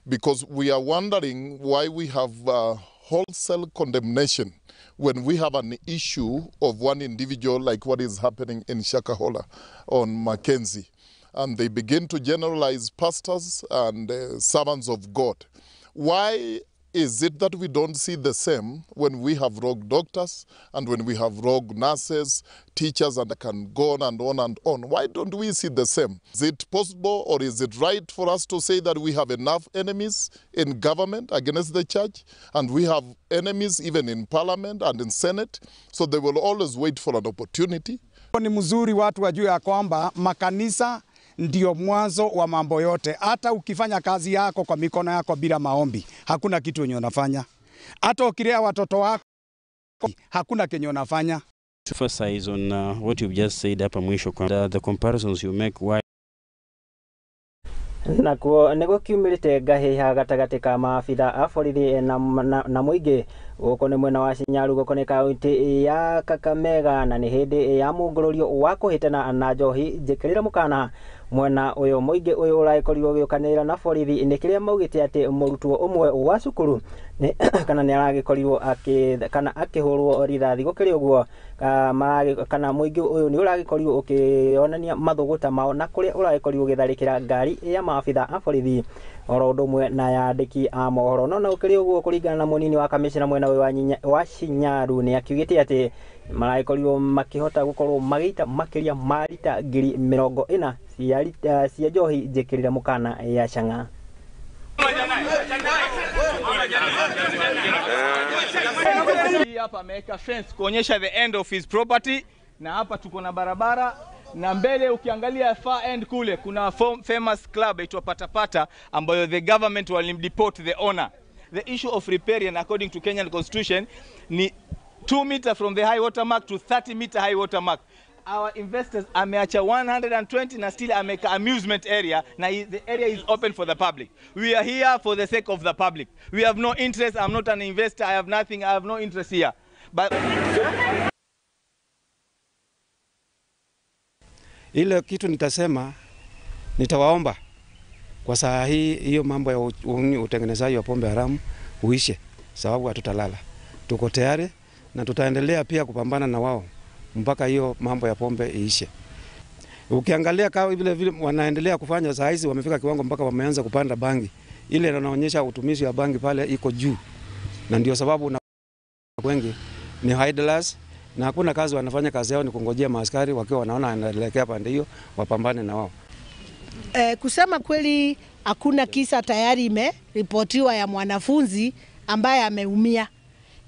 because we are wondering why we have wholesale condemnation when we have an issue of one individual like what is happening in Shakahola on Mackenzie. And they begin to generalize pastors and servants of God. Why is it that we don't see the same when we have rogue doctors and when we have rogue nurses, teachers, and I can go on and on and on? Why don't we see the same? Is it possible or is it right for us to say that we have enough enemies in government against the church, and we have enemies even in parliament and in senate, so they will always wait for an opportunity? Ni mzuri watu wajue ya kwamba makanisa ndio mwanzo wa mambo yote. Hata ukifanya kazi yako kwa mikono yako bila maombi, hakuna kitu yenye unafanya. Hata ukilea watoto wako, hakuna kenye unafanya. Emphasize on what you've just said hapa mwisho, the comparisons you make why nakuo niguo kiumĩrĩte ngahĩha gatagatĩ ka maabitha a borithi na mũingĩ gũkũ nĩ mwena wa Shinyaru gũkũ nĩ kaunti ya Kakamega na nĩ hĩndĩ ya mũngũrũrio wa kũhĩtana na njohi njĩkĩrĩre mũkana mwena ũyũ mũingĩ ũyũ ũragĩkorirwo ũgĩũkanĩrĩra na borithi nĩ kĩrĩa maugĩte atĩ mũrutwo ũmwe wa cukuru kana nĩ aragĩkorirwo kana akĩhũrwo rithathi. Gũkĩrĩ ũguo kana mũingĩ ũyũ nĩ ũragĩkorirwo ũkĩonania mathũgũta mao na kũrĩa ũragĩkorirwo ũgĩtharĩkĩra ngari ya maabitha a borithi oro ũndũ ũmwe na ya andĩki a mohoro. No na ũkĩrĩ ũguo kũringana na mũnini wa kamĩcĩna mwena ũyũ wa Shinyaru nĩ akiugĩte atĩ maragĩkorirwo makĩhota gũkorwo magĩita makĩria ma rita 40,000 cia njohi njĩkĩrĩre mũkana ya chang'aa. Hapa ameweka fence kuonyesha the end of his property, na hapa tuko na barabara, na mbele ukiangalia far end kule kuna famous club inaitwa Patapata ambayo the government walimdeport the owner. The issue of riparian according to Kenyan constitution ni 2 meter from the high water mark to 30 meter high water mark. Our investors ameacha 120 na still ameka amusement area, na the area is open for the public. We are here for the sake of the public. We have no interest. I'm not an investor. I have nothing. I have no interest here. But ile kitu nitasema, nitawaomba kwa saa hii hiyo mambo ya utengenezaji wa pombe haramu uishe, sababu hatutalala. Tuko tayari na tutaendelea pia kupambana na wao mpaka hiyo mambo ya pombe iishe. Ukiangalia kama vile vile wanaendelea kufanya saa hizi, wamefika kiwango mpaka wameanza kupanda bangi. Ile inaonyesha utumizi wa bangi pale iko juu. Na ndio sababu na wengi ni idlers na hakuna kazi wanafanya, kazi yao ni kungojea maaskari wakiwa wanaona anaelekea pande hiyo wapambane na wao. Kusema kweli hakuna kisa tayari imeripotiwa ya mwanafunzi ambaye ameumia,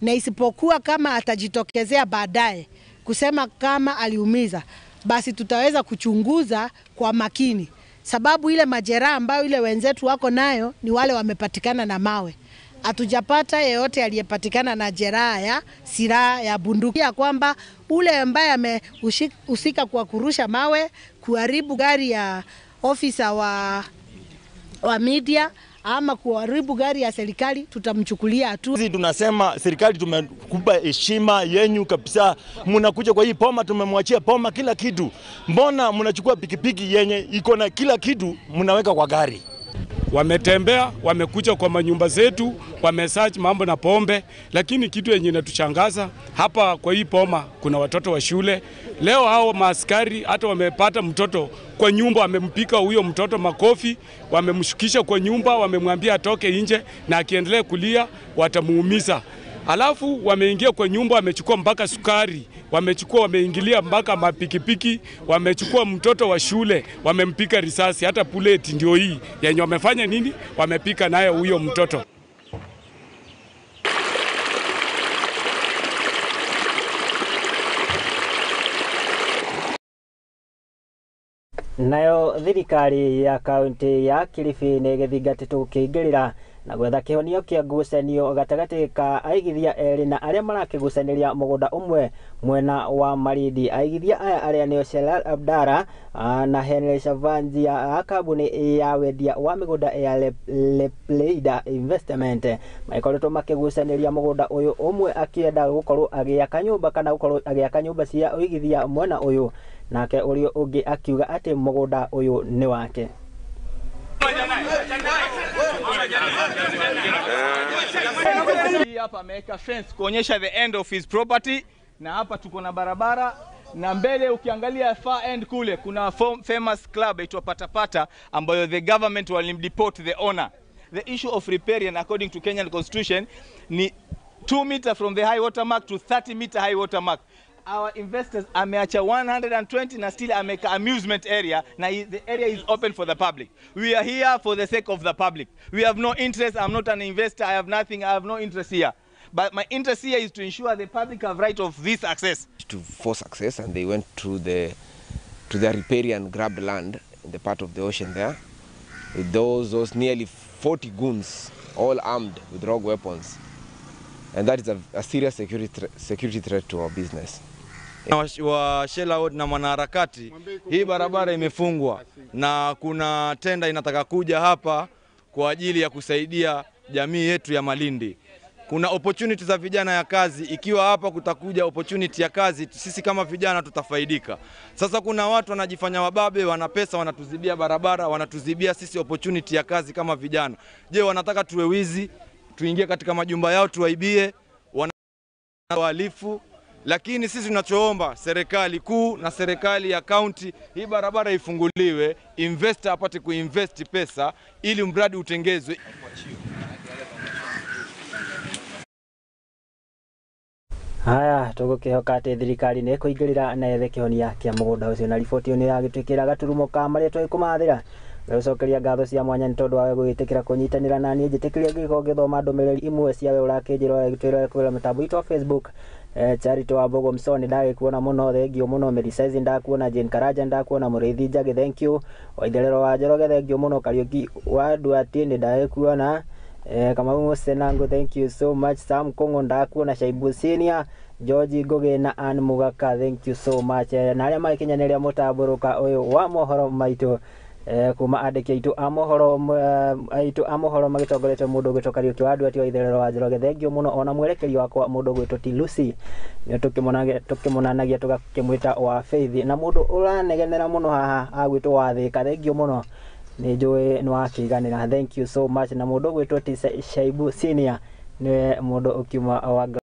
na isipokuwa kama atajitokezea baadaye kusema kama aliumiza, basi tutaweza kuchunguza kwa makini, sababu ile majeraha ambayo ile wenzetu wako nayo ni wale wamepatikana na mawe. Hatujapata yeyote aliyepatikana na jeraha ya silaha ya bunduki, ya kwamba ule ambaye amehusika kwa kurusha mawe, kuharibu gari ya ofisa wa media ama kuharibu gari ya serikali, tutamchukulia hatua. Sisi tunasema serikali tumekupa heshima yenyu kabisa. Mnakuja kwa hii poma, tumemwachia poma kila kitu. Mbona mnachukua pikipiki yenye iko na kila kitu mnaweka kwa gari? Wametembea, wamekuja kwa manyumba zetu, wamesearch mambo na pombe, lakini kitu yenye inatushangaza hapa kwa hii poma kuna watoto wa shule. Leo hao maaskari hata wamepata mtoto kwa nyumba, wamempika huyo mtoto makofi, wamemshukisha kwa nyumba, wamemwambia atoke nje na akiendelea kulia watamuumiza. Alafu wameingia kwa nyumba, wamechukua mpaka sukari, wamechukua, wameingilia mpaka mapikipiki, wamechukua mtoto wa shule, wamempika risasi, hata puleti ndio hii yenye wamefanya nini, wamepika naye huyo mtoto. Nayo thirikari ya kaunti ya Kilifi nĩ ĩgĩthingatĩtwo gũkĩingĩrĩra Na gwetha kĩhonio kĩa ngucanio gatagatĩ ka aigithia erĩ na arĩa marakĩgucanĩria mũgũnda ũmwe mwena wa Malindi. Aigithia aya arĩa nĩo Shelal Abdara na Henry Shavanji a kambuni ya wendia wa mĩgũnda ya Lepleida Investment makoretwo makĩgucanĩria mũgũnda ũyũ, ũmwe akĩenda gũkorwo agĩaka nyũmba kana gũkorwo agĩaka nyũmba cia ũigithia mwena ũyũ, nake ũrĩa ũngĩ akiuga atĩ mũgũnda ũyũ nĩ wake. Hapa ameweka fence kuonyesha the end of his property, na hapa tuko na barabara, na mbele ukiangalia far end kule kuna famous club inaitwa Patapata ambayo the government walimdeport the owner. The issue of riparian according to Kenyan constitution ni 2 meter from the high water mark to 30 meter high water mark. Our investors ameacha 120 na still ameka amusement area, na the area is open for the public. We are here for the sake of the public. We have no interest. I'm not an investor. I have nothing. I have no interest here. But my interest here is to ensure the public have right of this access. To force access, and they went to the riparian grabbed land in the part of the ocean there. With those nearly 40 goons, all armed with rogue weapons. And that is a serious security threat to our business. Wa Shella Road na mwanaharakati, hii barabara imefungwa na kuna tenda inataka kuja hapa kwa ajili ya kusaidia jamii yetu ya Malindi. Kuna opportunity za vijana ya kazi, ikiwa hapa kutakuja opportunity ya kazi, sisi kama vijana tutafaidika. Sasa kuna watu wanajifanya wababe, wana pesa, wanatuzibia barabara, wanatuzibia sisi opportunity ya kazi kama vijana. Je, wanataka tuwe wizi, tuingie katika majumba yao tuwaibie, wana wahalifu? Lakini sisi tunachoomba serikali kuu na serikali ya county, hii barabara ifunguliwe, investor apate kuinvest pesa ili mradi utengezwe. Haya, tũgũkĩhoka atĩ thirikari nĩ ĩkũingĩrĩra na yethe kĩhonia kĩa mũgũnda ũcio. Na riboti ĩyo nĩ yagĩtwĩkĩra gaturumo ka marĩa twĩkũmathĩra. Ngagũcokeria ngatho cia mwanya nĩ tondũ wawe gwĩtĩkĩra kũnyitanĩra na niĩ. Njĩtĩkĩria ngĩkorwo ngĩthoma ndũmĩrĩri imwe cia we ũrakĩnjĩra ũgĩtwĩra kũgerera mĩtambo itũ wa Facebook. Charity wa Bogo Msoni ndagĩkuona mũno, thengio mũno. Mary Size ndakuona, Jane Karaja ndakuona, Mũrĩithi Njagĩ thank you, Waitherero wa Njoroge thengio mũno, Kariũki wa Nduati nĩ ndagĩkuona, Kamau Musenango thank you so much, Sam Kongo ndakuona, Shaibu Senior, George Ngugi na Ann Mugaka thank you so much. Na arĩa magĩkinyanĩria mũtambũrũka ũyũ wa mohoro maitũ kuma andĩki aitũ a mohoro aitũ a mohoro magĩtongoretio mũndũ ũgwĩtwo Kariũki wa Nduati wa Itherero wa Njoroge, thengio mũno. Ona mwerekeri wakwa mũndũ ũgwĩtwo T Lucy nĩ tũkĩmonanagia tũgakĩmwĩta wa Faith, na mũndũ ũranegenera mũno haha agwĩtwo wa Thĩka, thengio mũno, nĩ njũĩ nĩ wakĩiganĩra, thank you so much. Na mũndũ ũgwĩtwo T Shaibu Senior nĩwe mũndũ ũkiuma wa